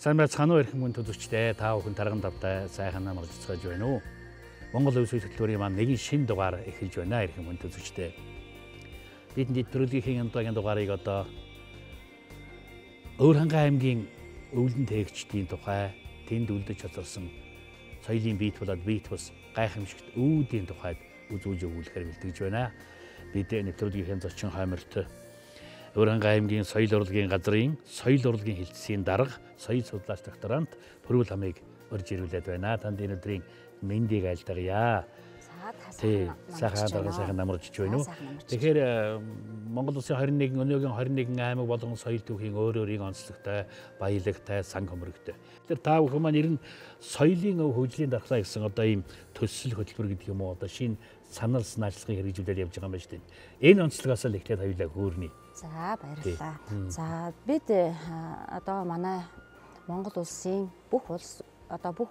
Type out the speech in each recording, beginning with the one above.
Сайн байцгаана уу эрхэм хүнд үзэгчдээ. Та бүхэн тарган тавтай сайхан амарч цааж байна уу? Монгол Өв соёл хөтөлбөрийн маань нэгэн шинэ дугаар эхэлж байна эрхэм хүнд үзэгчдээ. Бидний нэвтрүүлгийнхээ удаагийн дугаарыг одоо Өвөрхангай аймгийн өвлөн тээгчдийн тухай, тэнд үлдэж хоцорсон соёлын биет болоод биет бус гайхамшигт үүдийн тухайд үзүүлж өгүүлэхээр бэлтгэж байна. Бид нэвтрүүлгийнхээ зочин хойморт Өвөрхангай аймгийн соёл урлагийн газрын соёл урлагийн хэлтсийн дарга, соёл судлаач докторант Пүрүүл хамыг урьж ирүүлээд байна. Танд энэ өдрийн мэндийг айлтгая. Сайхан дарга сайхан намарч байна уу? Тэгэхээр Монгол улсын 21 өнөөгийн 21 аймаг болгон соёл түүхийн өөр өөрийн онцлогтой, баялагтай, сан хөмрөгтэй. Тэгэхээр та бүхэн маань ер нь соёлын өв хөгжлийн дархлаа гэсэн одоо ийм төсөл хөтөлбөр гэдэг юм уу, одоо шинэ санал санаачлагыг хэрэгжүүлээд явж байгаа юм байна шүү дээ. Энэ онцлогоос л эхлээд хоёулаа хөөрнө. За, баярлалаа. За, бид одоо манай Монгол улсын бүх улс одоо бүх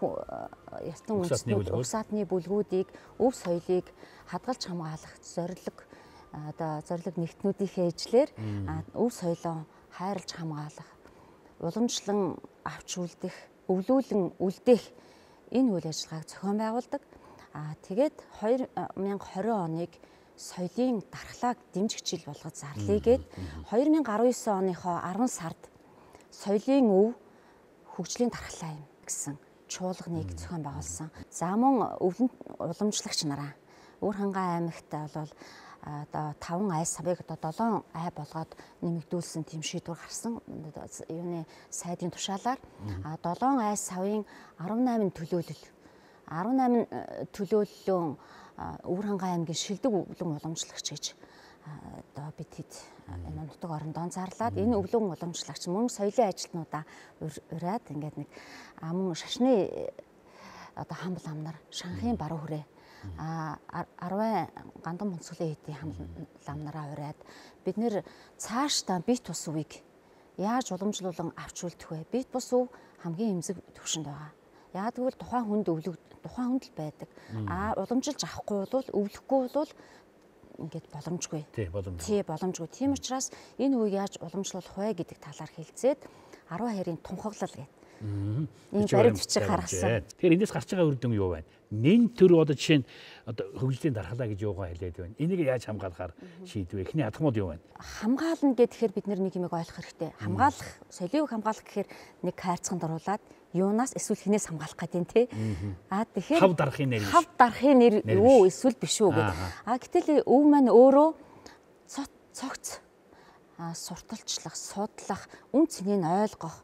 ястан үндэстнүүд угсаатны бүлгүүдийг өв соёлыг хадгалж хамгаалах зорилго одоо зорилго нэгтнүүдийнхээ ижлэр өв соёлоо хайрлж хамгаалах, уламжлан авч үлдэх, өвлүүлэн үлдээх энэ үйл ажиллагааг зохион байгуулдаг. Аа тэгээд 2020 оныг соёлын дархлааг дэмжих жил болгож зарлая гээд 2019 оныхоо 10 сард соёлын өв хөгжлийн дархлаа юм гэсэн чуулганыг зохион байгуулсан. За мөн өвлөн уламжлагч нараа Өвөрхангай аймагт бол одоо 5 ай савыг одоо 7 ай болгоод нэмэгдүүлсэн тийм шийдвэр гарсан. Юуны сайдын тушаалаар 7 ай савын 18 төлөөлөл 18 төлөөллөн Өвөрхангай аймгийн шилдэг өвлөн уламжлагч гэж одоо бид хэд энэ нутаг орондоо зарлаад энэ өвлөн уламжлагч мөн соёлын ажилтнуудаа ураад ингээд нэг мөн шашны одоо хамбал амнар шанхын баруун хүрээ 10 гандан бонцголын хэдийн хамбал амнараа ураад бид нэр цаашдаа бит бус үгийг яаж уламжлуулан авч үлдэх вэ? Бит бус өв хамгийн эмзэг төвшөнд байгаа. Яг гэвэл тухайн хүнд өвлөг тухайн хүнд л байдаг. А уламжилж авахгүй бол өвлөхгүй бол ингээд боломжгүй. Тий, боломжгүй. Тий, боломжгүй. Тийм учраас энэ үеийг яаж уламжлуулах вэ гэдэг талаар хэлцээд 12-ын тунхаглал гэдэг. Ийм баримт бичиг гаргасан. Тэгэхээр эндээс гарч байгаа үр дүн юу байна? Нэн төр одоо жишээ нь одоо хөгжлийн дархлаа гэж юугаа хэлээд байна. Энийг яаж хамгаалахаар шийдвэ? Эхний алхмууд юу байна? Хамгаална гэхээр бид нэг юмыг ойлгох хэрэгтэй. Хамгаалах, соёлыг хамгаалах гэхээр нэг хайрцагт оруулаад юунаас эсвэл хинээс хамгаалах гэдэг юм тий. А тэгэхээр хав дарахын нэр биш. Хав дарахын нэр юу эсвэл биш үү гэдэг. А гэтэл өв маань өөрөө цогц сурталчлах, судлах, үн цэнийг ойлгох,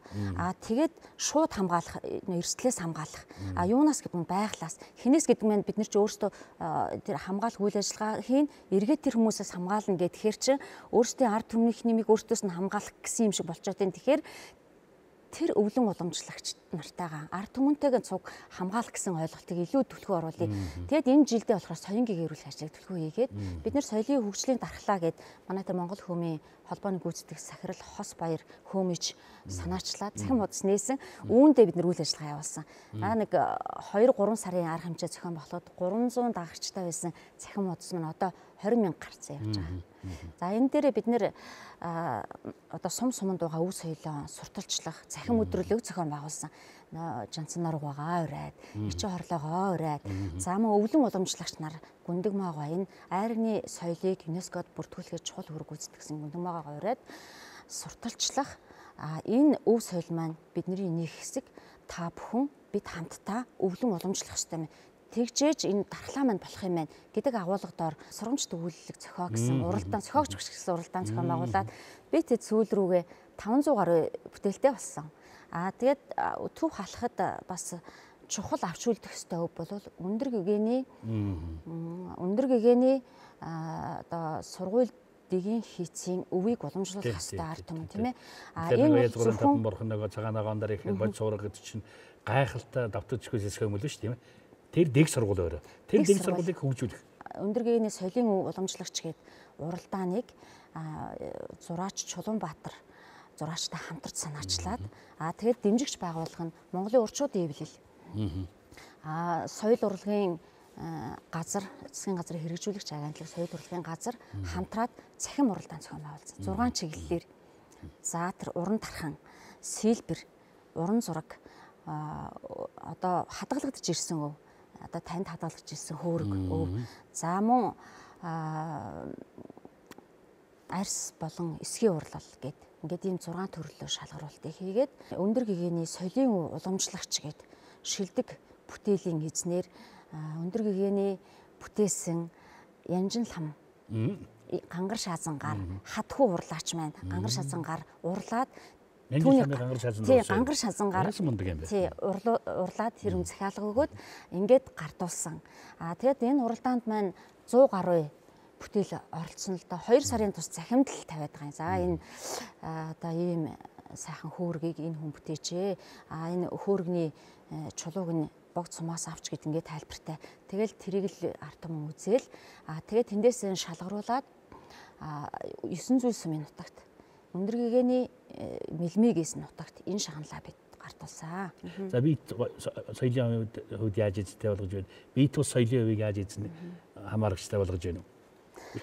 тэгээд шууд хамгаалах, эрсдлээс хамгаалах. А юунаас гэдэг нь байглаас, хинээс гэдэг нь бид нар ч өөрсдөө тэр хамгаалах үйл ажиллагаа хийн, эргээд тэр хүмүүсээс хамгаална гэхээр чинь өөрсдийн ард түмнийх нэмийг өөртөөс нь хамгаалах гэсэн юм шиг болчиход байна. Тэгэхээр тэр өвлөн уламжлагч нартайгаа ард түмэнтэйгээ цуг хамгаалах гэсэн ойлголтыг илүү түлхүү оруулъя. Тэгэд энэ жилдээ болохоор соён гэгэрүүлэх ажлыг түлхүү хийгээд бид нэр соёлын хөгжлийн дархлаа гэд манай тэр Монгол хөөмийн холбооны гүйцэтгэх сахирал хос баяр хөөмич санаачлаад цахим хуудас нээсэн. Үүндээ бид нэр үйл ажиллагаа явуулсан. Нэг 2 3 сарын арга хэмжээ зохион байгуулахад 300 дагагчтай байсан цахим хуудас маань одоо 20 мянга гарцсан явж байгаа. За энэ дээрээ бид нэр одоо сум суманд байгаа өв соёлоо сурталчлах цахим өдрөлөг зохион байгуулсан. Жанцан наруугаа ураад, ичээ хорлоогоо ураад, за мөн өвлөн уламжлагч нар гүндэг маага энэ айргны соёлыг ЮНЕСКОд бүртгүүлэхэд чухал үүрэг гүйцэтгэсэн гүндэг маагаа ураад сурталчлах энэ өв соёл маань бидний нэг хэсэг та бүхэн бид хамтдаа өвлөн уламжлах ёстой юм. Тэгжээж энэ дархлаа маань болох юм байна гэдэг агуулга доор сургамж төвлөлөг зохио гэсэн уралдаан зохиогч багш гэсэн уралдаан зохион байгуулад би тэд сүүл рүүгээ 500 гаруй бүтээлтэй болсон. Аа тэгээд төв халахад бас чухал авч үлдэх ёстой өв бол өндөр гэгээний одоо сургууль дэгийн хийцийн өвийг уламжлуулах ёстой ард түмэн тийм ээ. А энэ бол зөвхөн бурхан нөгөө цагаан агаан дээр их бод суурга гэдэг чинь гайхалтай давтагдчихгүй хэсэг юм л шүү тийм ээ. Тэр дэг сургууль өөрөө. Тэр дэг сургуулийг хөгжүүлэх. Өндөр гэгээний соёлын уламжлагч гээд уралдааныг зураач Чулуунбаатар зураачтай хамтарч санаачлаад тэгээд дэмжигч байгууллага нь Монголын урчуудын эвлэл. Соёл урлагийн газар, засгийн газрын хэрэгжүүлэгч агентлаг, соёл урлагийн газар хамтраад цахим уралдаан зохион байгуулсан. 6 чиглэлээр за тэр уран тархан, сэлбэр, уран зураг, одоо хадгалагдаж ирсэн өв. Одоо танд хадгалагдаж ирсэн хөөрөг өв. За мөн арьс болон эсгийн урлал гэд ингээд ийм 6 төрлөөр шалгаруултыг хийгээд өндөр гэгээний соёлын уламжлагч гэд шилдэг бүтээлийн эзнэр өндөр гэгээний бүтээсэн Янжин лам гангар шаазан гар хатхуу урлаач маань гангар шаазан гар урлаад түүний гангар шаазан тий гангар шаазан гар тий урлаад тэр хүн захиалга өгөөд ингээд гардуулсан. А тэгэд энэ уралдаанд маань 100 гаруй бүтээл оролцсон л доо 2 сарын тус захимдал тавиад байгаа юм. За энэ одоо ийм сайхан хөөргийг энэ хүн бүтээжээ. А энэ хөөргний чулууг нь богд сумаас авч гэд ингээд тайлбартай. Тэгэл тэрийг л ард түмэн үзээл. А тэгээд тэндээс шалгаруулад 9 зүйл сумын нутагт өндөр гэгээний мэлмигээс нутагт энэ шагналаа бид гартуулсан. За би соёлын хувьд яаж эзэнтэй болгож байна? Би тус соёлын хувийг яаж эзэн хамаарагчтай болгож байна вэ?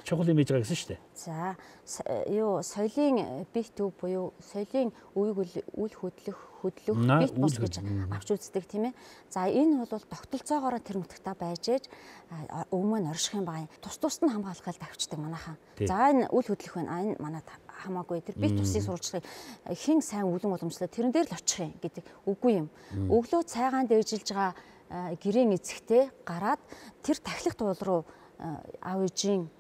Чухал юм хийж байгаа гэсэн шүү дээ. За юу соёлын бит өв буюу соёлын үеийг үл хөдлөх бит бус гэж авч үздэг тийм ээ. За энэ бол тогтолцоогоор тэр нутагтаа байж ээж өвмөн орших юм байна. Тус тусд нь хамгаалахыг тавьчихдаг манайхан. За энэ үл хөдлөх байна. А энэ манад хамаагүй. Тэр бит тусыг сурвалжлахыг хэн сайн өвлөн уламжлаа тэрэн дээр л очих юм гэдэг үгүй юм. Өглөө цайгаан дээжилж байгаа гэрийн эцэгтэй гараад тэр тахилах туул руу аав ээжийн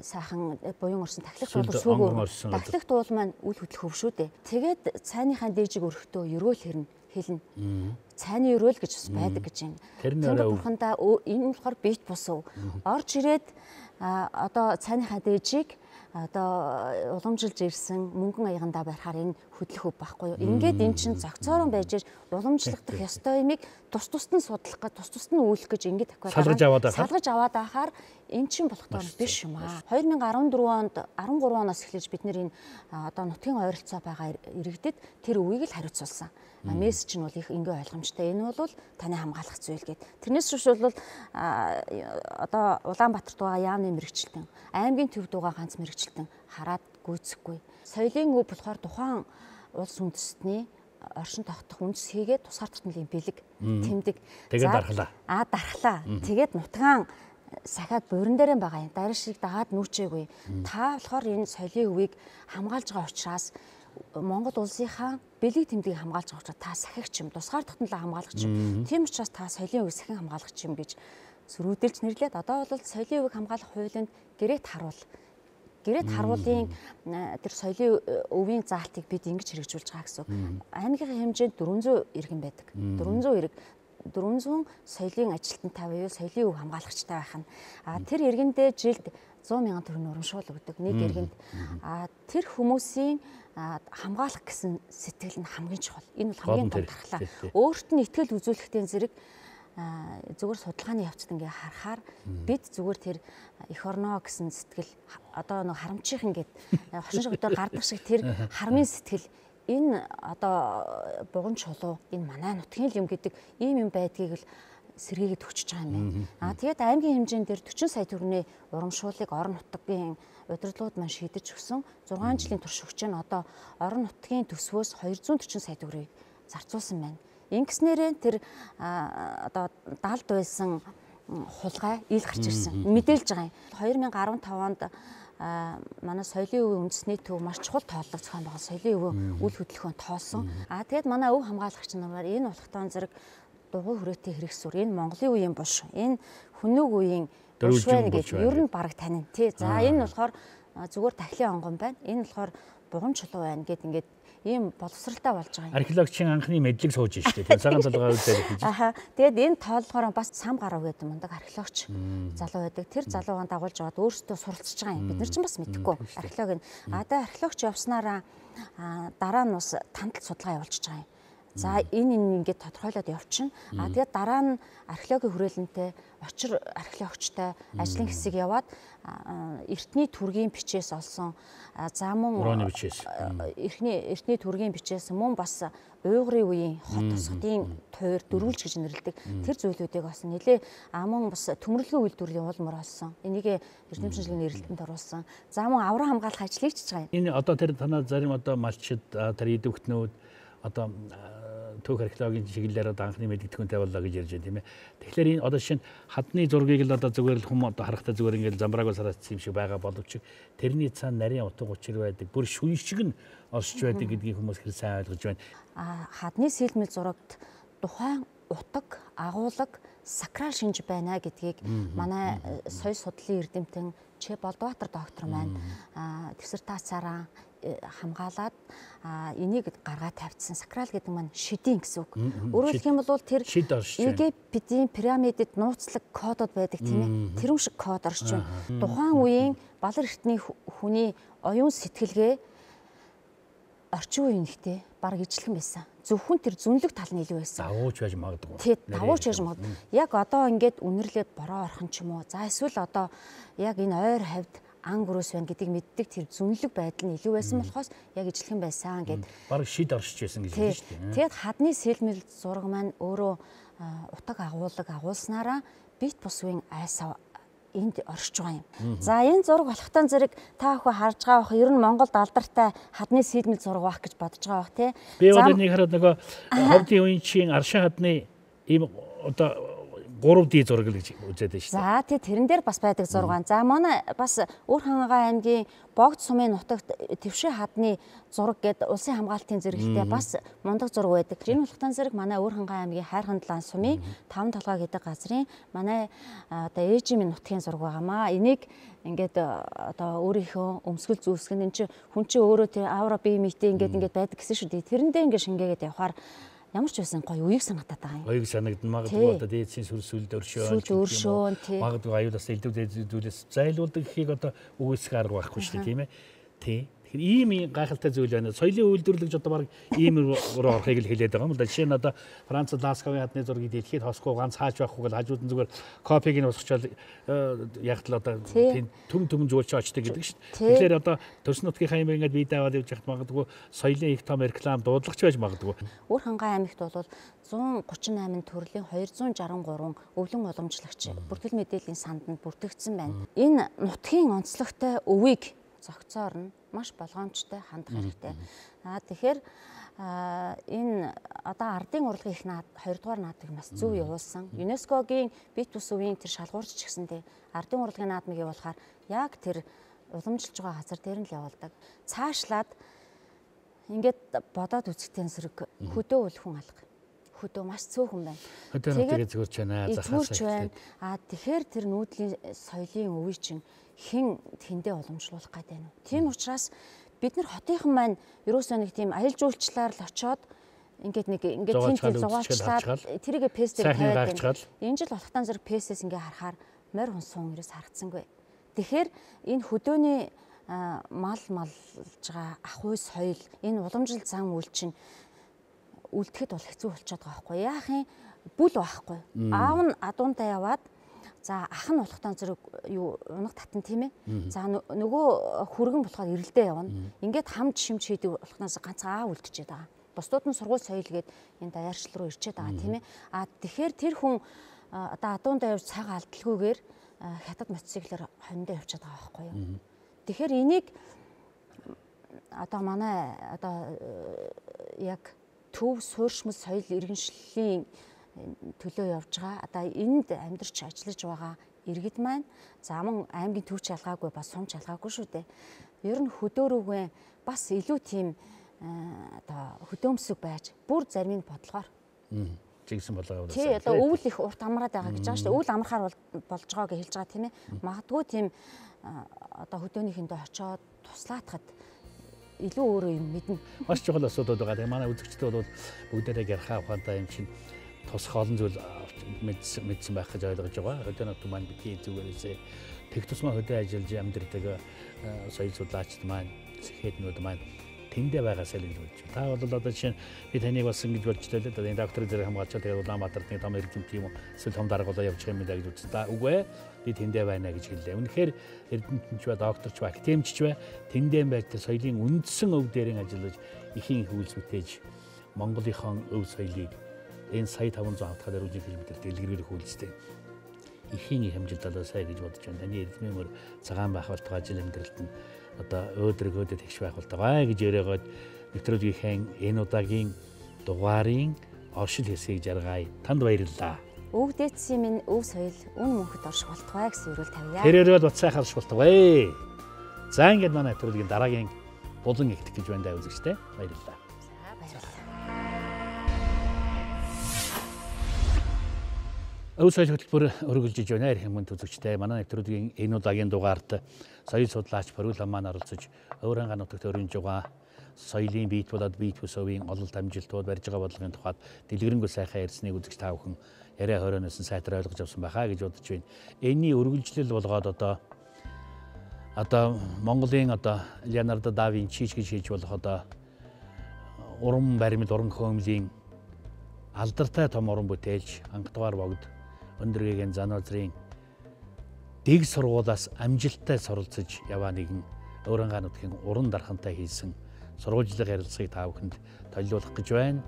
сайхан буян орсон тахилах туул сүүгөө тахилах туул маань үл хөдлөх хөв шүү дээ. Тэгээд цайныхаа дээжийг өргөхдөө өрөөл хэрнэ хэлнэ. Цайны өрөөл гэж бас байдаг гэж юм. Тэнгэр бурхандаа энэ болохоор бит бус өв. Орж ирээд одоо цайныхаа дээжийг одоо уламжилж ирсэн мөнгөн аягандаа барихаар энэ хөдлөх өв байхгүй юу. Ингээд эн чинь зохицоорон байж уламжлагдах ёстой юмыг тус тусд нь судлах гэж тус тусд нь үйлэх гэж ингээд тавиад салгаж аваад байхаар эн чинь болохдоо биш юм аа. 2014 онд 13 оноос эхлэж бид нэр энэ одоо нутгийн ойролцоо байгаа иргэдэд тэр үеийг л хариуцуулсан. Мессеж нь бол их ингээ ойлгомжтой. Энэ бол таны хамгаалах зүйл гээд. Тэрнээс биш бол одоо Улаанбаатарт байгаа яамны мэрэгчлэн, аймгийн төвд байгаа ганц мэрэгчлэн хараад гүйцэхгүй. Соёлын өв болохоор тухайн улс үндэстний оршин тогтох үндэс хийгээд тусгаар тогтнолын бэлэг тэмдэг. Тэгээд дархлаа. Дархлаа. Тэгээд нутгаан сахиад буурин дээр байгаа юм. Дарь шиг дагаад нүчээгүй. Та болохоор энэ соёлын өвийг хамгаалж байгаа учраас Монгол улсынхаа бэлэг тэмдгийг хамгаалж байгаа учраас та сахигч юм, тусгаар тогтнолоо хамгаалагч юм. Тийм учраас та соёлын өвийг сахин хамгаалагч юм гэж сөрүүдэлж нэрлээд одоо бол соёлын өвийг хамгаалах хуулинд гэрээт харуул. Гэрээт харуулын тэр соёлын өвийн заалтыг бид ингэж хэрэгжүүлж байгаа гэсэн үг. Аймгийн хэмжээнд 400 иргэн байдаг. 400 ирэг. 400 соёлын ажилтнтай буюу соёлын өв хамгаалагчтай байх нь. А тэр иргэндээ жилд 100 мянган төгрөг урамшуул өгдөг нэг иргэнд. А тэр хүмүүсийн хамгаалах гэсэн сэтгэл нь хамгийн чухал. Энэ бол хамгийн том дархлаа. Өөрт нь итгэл үзүүлэхтэй зэрэг зүгээр судалгааны явцад ингээ харахаар бид зүгээр тэр эх орноо гэсэн сэтгэл одоо нэг харамчийнхан ингээд хошин шогдоор гардаг шиг тэр хармын сэтгэл энэ одоо буган чулуу энэ манай нутгийн юм гэдэг ийм юм байдгийг л сэргээгээд өгчөж байгаа юм байна. Аа тэгээд аймгийн хэмжээнд дээр 40 сая төгрөгийн урамшууллыг орон нутгийн удирдлагууд маань шийдэж өгсөн. 6 жилийн турш өгч нь одоо орон нутгийн төсвөөс 240 сая төгрөгийг зарцуулсан байна. Ингэснээрээ тэр одоо далд байсан хулгай ил гарч ирсэн. Мэдээлж байгаа юм. 2015 онд манай соёлын өвийн үндэсний төв маш чухал тооллого зохион байгуулсан. Соёлын өвөө үл хөдлөхөөн тоолсон. Аа тэгээд манай өв хамгаалагч нараар энэ улхтан зэрэг дугуй хүрээтэй хэрэгсүр. Энэ Монголын үеийн булш. Энэ хүннүг үеийн булш байна гэж ер нь бараг танина. Тий. За энэ болохоор зүгээр тахилын онгон байна. Энэ болохоор буган чулуу байна гэд ингээд ийм боловсралтай болж байгаа юм. Археологчийн анхны мэдлэг сууж штэ. Тэр цагаан толгой үдээр хийж. Аха. Тэгээд энэ тооллогоор бас сам гарав гэдэг мундаг археологч залуу байдаг. Тэр залуугаан дагуулж яваад өөрсдөө суралцж байгаа юм. Бид нар ч бас мэдэхгүй. Археолог нь. А тэгээ археологч явснараа дараа нь бас тантал судалгаа явуулчихж байгаа юм. За энэ ингээд тодорхойлоод явчихна. А тэгээд дараа нь археологийн хүрээлэнтэй очир археологчтой ажлын хэсэг яваад эртний түргийн бичээс олсон. За мөн эртний түргийн бичээс мөн бас уйгурын үеийн хот тусгадын туйр дөрвөлж гэж нэрлэдэг тэр зүйлүүдийг олсон. Нэлээ мөн бас төмөрлөгийн үйлдвэрлэлийн улмөр олсон. Энийг эрдэм шинжилгээний эрэлтэнд оруулсан. За мөн аврал хамгаалах ажлыг ч хийж байгаа юм. Энэ одоо тэр танаа зарим одоо малчид тэр идэвхтнүүд одоо түүх археологийн чиглэлээр одоо анхны мэдгэдэггүнтэй боллоо гэж ярьж байна, тийм ээ. Тэгэхээр энэ одоо жишээ нь хадны зургийг л одоо зүгээр л хүм одоо харахтаа зүгээр ингээл замбрааг сараацсан юм шиг байгаа боловч тэрний цаана нарийн утга учир байдаг. Бүр шүн шиг нь оршиж байдаг гэдгийг хүмүүс хэр сайн ойлгож байна. Хадны сэлмэл зурагт тухайн утга, агуулга, сакрал шинж байна гэдгийг манай соёл судлалын эрдэмтэн Ч Болдбаатар доктор маань диссертацаараа хамгаалаад энийг гаргаа тавьчихсан. Сакрал гэдэг маань шидийн гэсэн үг. Өөрөөр хэлэх юм бол тэр Египетийн пирамидэд нууцлаг кодод байдаг, тийм ээ. Тэрүүн шиг код орж байна. Тухайн үеийн Балар эртний хүний оюун сэтгэлгээ орчин үеийн нэгтэй бараг ижилхэн байсан. Зөвхөн тэр зүнлэг тал нь илүү байсан. Давууч байж магадгүй. Тий, давууч байж магадгүй. Яг одоо ингээд үнэрлээд бороо орхон ч юм уу. За эсвэл одоо яг энэ ойр хавьд ан гөрөөс байна гэдгийг мэддэг тэр зүнлэг байдал нь илүү байсан болохоос яг ижилхэн байсан гэд. Бараг шид оршиж байсан гэж хэлж шүү дээ. Тэгээд хадны сэлмэл зураг маань өөрөө утга агуулга агуулснараа бит бус үеийн айсав энд оршиж байгаа юм. За энэ зураг болохтон зэрэг та бүхэн харж байгаа бах, ер нь Монголд алдартай хадны сэлмэл зураг байх гэж бодож байгаа бах, тий. Би бол энийг хараад нөгөө ховдын үеийн чинь аршин хадны ийм одоо 3D зураг л гэж үзээд байна шүү дээ. За тий, тэрэн дээр бас байдаг зураг. За манай бас Үр хангай аймгийн Богд сумын нутагт Твшээ хадны зураг гээд улсын хамгаалтын зэрэгэлтэй бас мундаг зураг байдаг. Энэ болохтон зэрэг манай Үр хангай аймгийн Хайрхан далайн сумын Таван толгой гэдэг газрын манай одоо ээжийн нутгийн зураг байгаамаа. Энийг ингээд одоо өөрийнхөө өмсгөл зүүсгэн энэ чинь хүн чинь өөрөө тэр аура бие мэтээ ингээд байдаг гэсэн шүү дээ. Тэрэндээ ингээд шингээгээд явахаар ямар ч байсан гоё үеийг санагдаад байгаа юм. Оюуг санагдана. Магадгүй одоо дээдсийн сүр сүлд өршөөн, магадгүй аюулаас элдв зүйлээс зайлуулдаг гэхийг одоо үгүйсэх арга байхгүй шүү дээ, тийм ээ. Тий. Тэгэхээр ийм гайхалтай зүйл байна. Соёлын үйлдвэрлэгч одоо баг ийм руу орохыг л хэлээд байгаа юм л да. Жишээ нь одоо Францад Ласкогийн хадны зургийг дэлхийд хосгүй ганц хааж байхгүй гэл хажууд нь зүгээр копиг нь босгочвол яг л одоо тийм төм төм зүүлч очдог гэдэг шүү дээ. Тэгэхээр одоо төрсөн нутгийнхаа юм ингээд бие даваад явж байхад магадгүй соёлын их том реклам дуудлагч байж магадгүй. Үр хангай аймагт бол 138 төрлийн 263 өвлөн уламжлагч бүртгэл мэдээллийн санданд бүртгэгдсэн байна. Энэ нутгийн онцлогтой өвийг зохицоор нь маш болгоомжтой хандах хэрэгтэй. Тэгэхээр энэ одоо ардын урлагийн их наад 2 дугаар наадмыг бас зөв явуулсан. ЮНЕСКО-гийн бит ус үеийн тэр шалгуурч ч гэсэндээ ардын урлагийн наадмыг явуулахаар яг тэр уламжилж байгаа газар дээр нь л явуулдаг. Цаашлаад ингээд бодоод үзэхтэн зэрэг хөдөө үл хүн алга. Хөдөө маш цөөхөн байна. Хөдөө нутгийг зөөрч байна. Захаас байна. Тэгэхээр тэр нүүдлийн соёлын өвий чинь хэн тэндээ уламжлуулах гээд байна вэ? Тийм учраас бид нар хотынхан маань ерөөсөө нэг тийм аялал жуулчлалаар л очоод ингээд нэг ингээд тэнд зугаалчлаад тэрийгэ пэс дээр тавиад байна. Энэ жил болохтан зэрэг пэсээс ингээ харахаар морь хүнсүн ерөөс харагдсангүй. Тэгэхээр энэ хөдөөний мал малж байгаа ахуй соёл энэ уламжлал зан үйл чинь үлдэхэд бол хэцүү болчиход байгаа байхгүй. Яах юм бүл байхгүй. Аав нь адуунтай яваад за ах нь болохтон зэрэг юу унаг татан тийм ээ. За нөгөө хүргэн болохоор эрэлдээ явна. Ингээд хамт шимж хийдэг болохноос ганц аав үлдчихэд байгаа. Бусдууд нь сургууль соёл гээд энэ даяаршил руу ирчээд байгаа тийм ээ. А тэгэхээр тэр хүн одоо адуундаа явж цагаа алдалгүйгээр хятад мотоциклээр хониндоо явчихад байгаа байхгүй юу. Тэгэхээр энийг одоо манай одоо яг төв суурьшмал соёл иргэншлийн төлөө явж байгаа. Одоо энд амьдарч ажиллаж байгаа иргэд маань за мөн аймгийн төвч ялгаагүй бас сумч ялгаагүй шүү дээ. Ер нь хөдөөрөөгөө бас илүү тийм одоо хөдөөмсөг байж бүр зарим нь бодлогоор жигсэн болоо явуулсан. Тий, одоо өвөл их урт амраад байгаа гэж байгаа шүү дээ. Өвөл амрахаар болж байгаа гэж хэлж байгаа тийм ээ. Магадгүй тийм одоо хөдөөнийхэндээ очиод туслаатахад илүү өөрөө юм мэднэ. Маш чухал асуудал байгаа. Тэгээ манай үзэгчдэд бол бүгдээрээ гярхаа ухаантай юм чинь тусах олон зүйл мэдсэн байх гэж ойлгож байгаа. Хөдөө нутаг маань битгий зүгээрээсээ тэг тусмаа хөдөө ажиллаж амьдардаг соёл судлаачид маань, сэхэднүүд маань тэндээ байгаасай л гэж бодож байна. Та бол одоо жишээ нь би таныг бас ингэж бодож байлаа. Одоо энэ доктор зэрэг хамгаалчаа тэгээд Улаанбаатарт нэг том эрдэмт юм уу эсвэл том дарга болоо явчих юм даа гэж үзсэн. Та үгүй ээ би тэндээ байна гэж хэллээ. Үнэхээр эрдэмтэн ч бай, доктор ч бай, академич ч бай тэндээ байж тэр соёлын үндсэн өв дээрэн ажиллаж ихийн их үйлс бүтээж Монголынхон өв соёлыг энэ сая 500 хавтгаа дөрвөн км дэлгэрүүлэх үйлстэй ихийн их хэмжилт болоосай гэж бодож байна. Таны эрдмийн мөр цагаан байх болтугай ажил амьдралд нь одоо өөдрөгөөдөө тэгш байх болтугай гэж яриагаад нэвтрүүлгийнхээ энэ удаагийн дугаарын оршил хэсгийг жаргая. Танд баярлалаа. Өв дээдсийн минь өв соёл үн мөнхөд орших болтугай гэсэн өрөөл тавья. Тэр өрөөл бат сайхан орших болтугай. За ингээд манай нэвтрүүлгийн дараагийн булан ихтэх гэж байна даа үзэгчтэй. Баярлалаа. За баярлалаа. Өв соёл хөтөлбөр өргөлжиж байна. Эрхэм хүнд үзэгчтэй. Манай нэвтрүүлгийн энэ удаагийн дугаард соёл судлаач Поргил маань оролцож Өвөрхангай нутагт өрнөж байгаа соёлын биет болоод биет бүс өвийн ололт амжилтууд барьж байгаа бодлогын тухайд дэлгэрэнгүй сайхан ярьсныг үзэгч та бүхэн яриа хорионоос нь сайтар ойлгож авсан байхаа гэж бодож байна. Энийний үргэлжлэл болгоод одоо Монголын одоо Леонардо да Винчи гэж хийж болох одоо уран баримт, уран хөөмлийн алдартай том уран бүтээлч анхдугаар богд өндөр гэгээн Занвазрын дэг сургуулиас амжилттай суралцаж яваа нэгэн Өвөрхангай нутгийн уран дархантай хийсэн сургуулийн ярилцлагыг та бүхэнд толиулах гэж байна.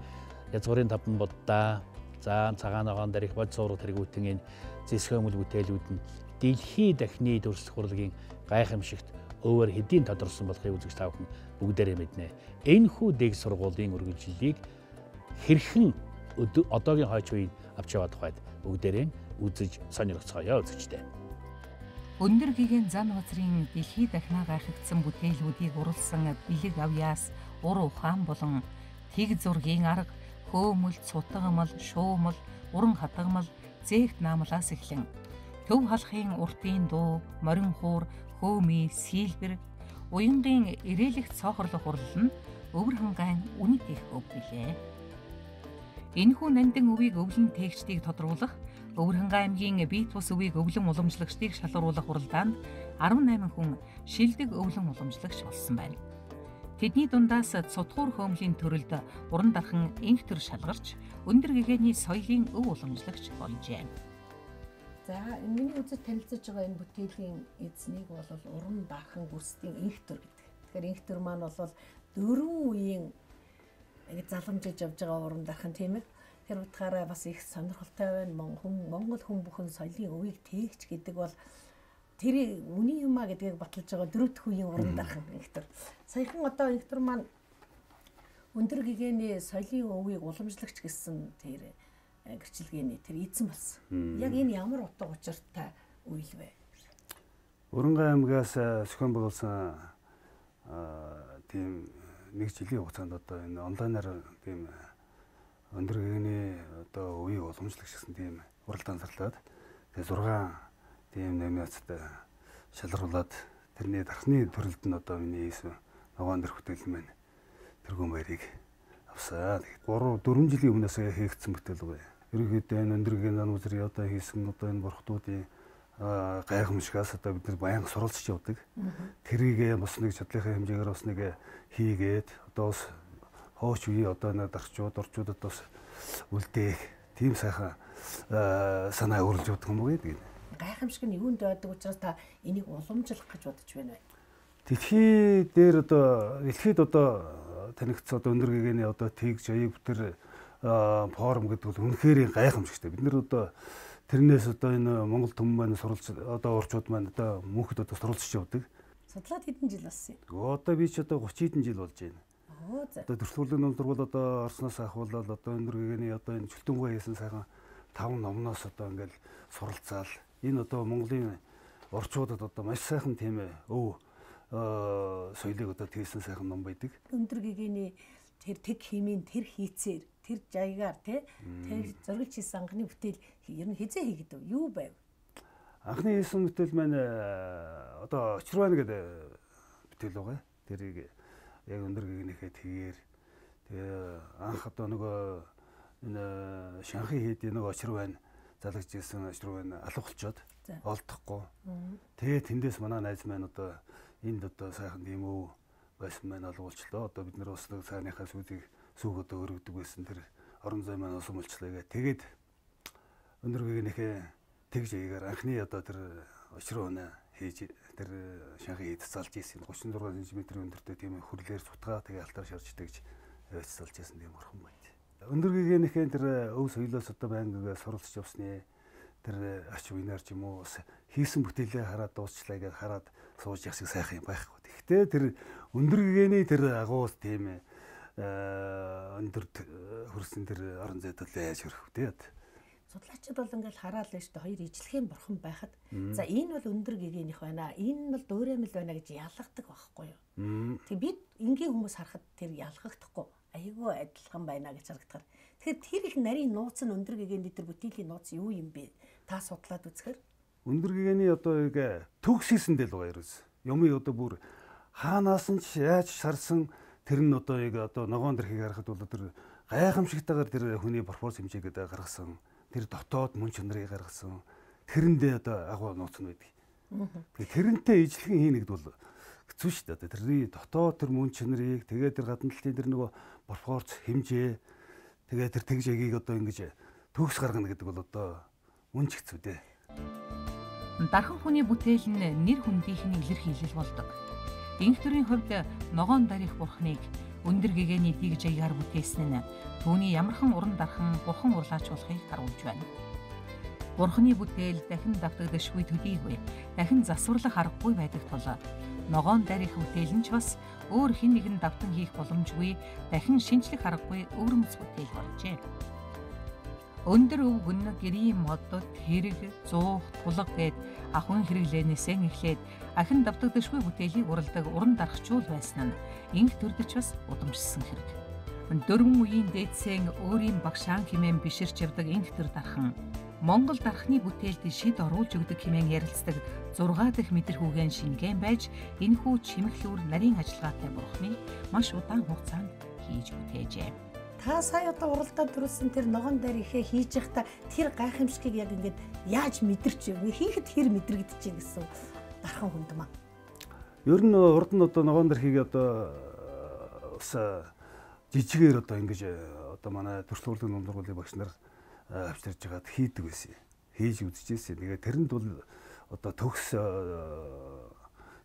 Язгуурын таван буддаа, за цагаан ногоон дээрх бод суурга тэргүүтэн энэ зэс хөөмөл бүтээлүүд нь дэлхий дахны дүрслэх урлагийн гайхамшигт өвөр хэдийн тодорсон болохыг үзэгч та бүхэн бүгдээрээ мэднэ. Энэхүү дэг сургуулийн үргэлжлэлийг хэрхэн одоогийн хойч үеийг авч яваа тухайд бүгдээрээ үзэж сонирхцгоё үзэгчтэй. Өндөр гэгээн Занвазрын дэлхий дахнаа гайхагдсан бүтээлүүдийг уралсан бэлэг авьяас, ур ухаан болон тэг зургийн арга, хөөмөл, цутгамал, шуумал, уран хатгамал, зээгт наамлаас эхлэн төв халахын уртын дуу, морин хуур, хөөмий, сийлбэр, уянгийн ирээлэгт цоохорлох урлал нь Өвөрхангайн үнэт их өв билээ. Энэхүү нандин өвийг өвлөн тээгчдийг тодруулах, Өвөрхангай аймгийн биет бус өвийг өвлөн уламжлагчдыг шалгаруулах уралдаанд 18 хүн шилдэг өвлөн уламжлагч болсон байна. Тэдний дундаас цутгуур хөөмлийн төрөлд уран дархан инх төр шалгарч, өндөр гэгээний соёлын өв уламжлагч болжээ. За энэ миний үзэж танилцж байгаа энэ бүтээлийн эзнийг бол уран дархан гүйцэтгэх инх төр гэдэг. Тэгэхээр инх төр маань бол дөрвөн үеийн заламжиж явж байгаа уран дархан тийм ээ. Тэр утгаараа бас их сонирхолтой байна. Монгол хүн бүхэн соёлын өвийг тээгч гэдэг бол тэр үний юм а гэдгийг баталж байгаа дөрөв дэх үеийн уран дархан инх төр. Саяхан одоо инх төр маань өндөр гэгээний соёлын өвийг уламжлагч гэсэн тэр гэрчилгээний тэр эзэн болсон. Яг энэ ямар утга учиртай үйл вэ? Өвөрхангай аймгаас зохион байгуулсан тийм нэг жилийн хугацаанд одоо энэ онлайнаар тийм өндөр гэгээний одоо үеийг уламжлагч гэсэн тийм уралдаан зарлаад тэгээ 6 тийм номинацид шалгаруулад тэрний дархны төрөлд нь одоо миний хийсэн ногоон дэр бүтээл маань тэргүүн баярыг авсан. 3 4 жилийн өмнөөс хийгдсэн бүтээл байгаа. Ерөнхийдөө энэ өндөр гэгээний Занвазрын одоо хийсэн одоо энэ бурхтуудын гайхамшигаас одоо бид нар баян суралцж явдаг. Тэрийг бас нэг чадлынхаа хэмжээгээр бас нэг хийгээд одоо бас хооч үе одоо энэ дарчууд орчуудад бас үлдээх тийм сайхан санаа өөрлөж явдаг юм уу гэдэг. Гайхамшиг нь юунд байдаг учраас та энийг уламжлах гэж бодож байна вэ? Дэлхий дээр одоо дэлхийд одоо танигдсан одоо өндөр гэгээний одоо тэг жаяг тэр форум гэдэг бол үнэхээр гайхамшигтай. Бид нар одоо тэрнээс одоо энэ Монгол түмэн маань суралц одоо орчууд маань одоо мөнхөд одоо суралцж явдаг. Судлаад хэдэн жил болсон юм? Одоо би ч одоо 30 хэдэн жил болж байна. Одоо төрөлхөөрлийн ном сургууль одоо орсноос ахуулаад одоо өндөр гэгээний одоо энэ чөлтөнгөө хийсэн сайхан 5 номноос одоо ингээл суралцаал энэ одоо Монголын орчуудад одоо маш сайхан тийм өв соёлыг одоо тийсэн сайхан ном байдаг. Өндөр гэгээний тэр тэг химийн тэр хийцээр тэр жаягаар тий тэр зориглож хийсэн анхны бүтээл ер нь хизээ хийгдэв юу байв? Анхны хийсэн бүтээл маань одоо Очирван гэдэг бүтээл байгаа. Тэрийг яг өндөр гэгээнийхээ тэгээр тэгээ анх одоо нөгөө энэ Шанхай хийдийн нөгөө Очирван залгаж ирсэн Очирван алга болчоод олдохгүй. Тэгээ тэндээс манай найз маань одоо энд одоо сайхан тийм өв байсан маань алгуулчлаа. Одоо бид нар бас нэг цааныхаа сүүзийг сүүг одоо өргөдөг байсан тэр орон зай маань усам болчлаа гэ. Тэгээд өндөр гэгээнийхээ тэг жаягаар анхны одоо тэр Очирван хийж тэр Шанхай хийд залж ийсэн 36 см өндөртэй тийм хөрлөөр сутгаа тэгээ алтаар шарж тэгж залж ийсэн тийм орхон байт. Өндөр гэгээнийхээ тэр өв соёлоос одоо байнга суралцж явсны тэр ач үеэр ч юм уу бас хийсэн бүтээлээ хараад дуусчлаа гэдээ хараад сууж явах шиг сайхан юм байхгүй. Тэгэхдээ тэр өндөр гэгээний тэр агуус тийм өндөр хөрсөн тэр орон зайд бол яаж хөрөх вэ? Судлаачид бол ингээл хараал байна шүү дээ. Хоёр ижлэхэн бурхан байхад за энэ бол өндөр гэгээнийх байна. Энэ бол дуураймал байна гэж ялгадаг байхгүй юу? Тэг бид энгийн хүмүүс харахад тэр ялгахдахгүй. Айгүй адилхан байна гэж харагдахаар. Тэгэхээр тэр их нарийн нууц нь өндөр гэгээний тэр бүтээлийн нууц юу юм бэ? Та судлаад үзэхээр өндөр гэгээний одоо яг төгс хийсэн дээр л байгаа ерөөс. Юмыг одоо бүр хаанаас нь ч яаж шарсан тэр нь одоо яг одоо ногоон дэрхийг харахад бол тэр гайхамшигтайгаар тэр хүний пропорц хэмжээгээд гаргасан. Тэр дотоод мөн чанарыг гаргасан. Тэрэндээ одоо агуу нууц нь байдаг. Тэгээ тэрнтэй ижлэхэн хийнэ гэдэг бол хэцүү шүү дээ. Тэрний дотоод тэр мөн чанарыг тэгээ тэр гадна талын тэр нөгөө пропорц хэмжээ тэгээ тэр тэгж ягийг одоо ингэж төгс гаргана гэдэг бол одоо мөн ч хэцүү дээ. Дархан хүний бүтээл нь нэр хүндийнх нь илэрхийлэл болдог. Инх төрийн хувьд ногоон дарих бурхныг өндөр гэгээний диг жаягаар бүтээсэн нь түүний ямархан уран дархан бурхан урлаач болохыг харуулж байна. Бурхны бүтээл дахин давтагдашгүй төдийгүй, дахин засварлах аргагүй байдаг тул ногоон дарих бүтээл нь ч бас өөр хэн нэгэн давтан хийх боломжгүй, дахин шинжлэх аргагүй өвөрмөц бүтээл болжээ. Өндөр өвгөн гэрийн модод хэрэг, зуух, тулга гээд ахуйн хэрэглээнээсээ эхлээд ахин давтагдашгүй бүтээлийг уралдаг уран дарахчуул байсан нь инх төрдөж бас удамшсан хэрэг. Дөрвөн үеийн дээдсэн өөрийн багшаан хэмээн биширч явдаг инх төр дархан Монгол дархны бүтээлд шид оруулж өгдөг хэмээн ярилцдаг 6 дахь мэдэрхүүгэн шингэн байж энэхүү чимэглүүр нарийн ажиллагаатай бурхныг маш удаан хугацаанд хийж бүтээжээ. Та сая одоо уралдаанд төрүүлсэн тэр ногоон дээр ихээ хийж явахдаа тэр гайхамшигыг яг ингээд яаж мэдэрч вэ? Хийхэд хэр мэдрэгдэж чинь гэсэн дархан хүнд маа. Ер нь урд нь одоо ногоон дэрхийг одоо бас жижигээр одоо ингэж одоо манай төрслөөрлийн номлогын сургуулийн багш нар авчирж байгаад хийдэг байсан. Хийж үзчихсэн. Тэгээ тэрэнд бол одоо төгс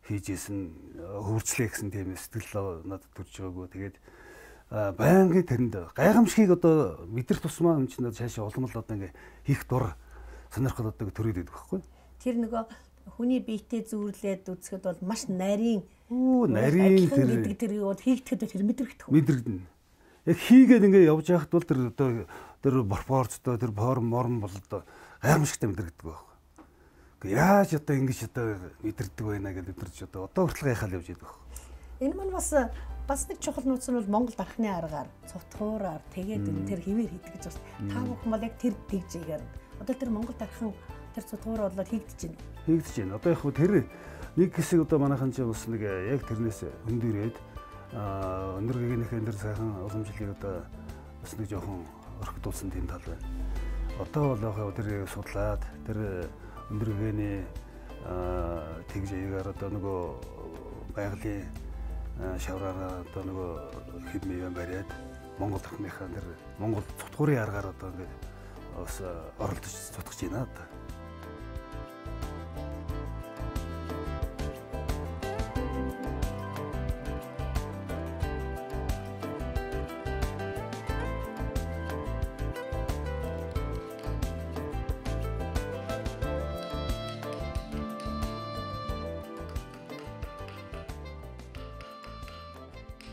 хийжсэн хөвөрчлээ гэсэн тийм сэтгэл надад төрж байгаагүй. Тэгээд байнгын тэрэнд гайхамшигыг одоо мэдрэх тусмаа юм чинь цаашаа улам л одоо ингээ хийх дур сонирхол одоо төрөөд байдаг байхгүй. Тэр нөгөө хүний биетэй зүүрлээд үзэхэд бол маш нарийн нарийн тэр гэдэг тэр юу хийгдэхэд тэр мэдрэгдэх. Мэдрэгдэнэ. Яг хийгээд ингээ явж байхад бол тэр одоо тэр пропорц одоо тэр форм морм бол одоо гайхамшигтай мэдрэгддэг байхгүй. Гэхдээ яаж одоо ингэж одоо мэдэрдэг байна гэдэг өдөрч одоо хүртэл гайхаал явж байдаг байхгүй. Энэ мань бас нэг чухал нууц нь бол Монгол дархны аргаар цутгуураар тэгээд тэр хэвээр хийдэг гэж байна. Та бүхэн бол яг тэр тэгжээгээр одоо тэр Монгол дархан тэр цутгуур болоод хийгдэж байна. Хийгдэж байна. Одоо яг хөө тэр нэг хэсэг одоо манайхан ч бас нэг яг тэрнээс өндөрөөд өндөр гэгээнийхээ энэ сайхан уламжлалыг одоо бас нэг жоохон орхидуулсан тийм тал байна. Одоо бол яг тэр судлаад тэр өндөр гэгээний тэгж аягаар одоо нөгөө байгалийн шавраараа одоо нөгөө хэд мивэн бариад Монгол дахныхаа тэр Монгол цутгуурын аргаар одоо ингээд бас оролдож цутгаж байна одоо.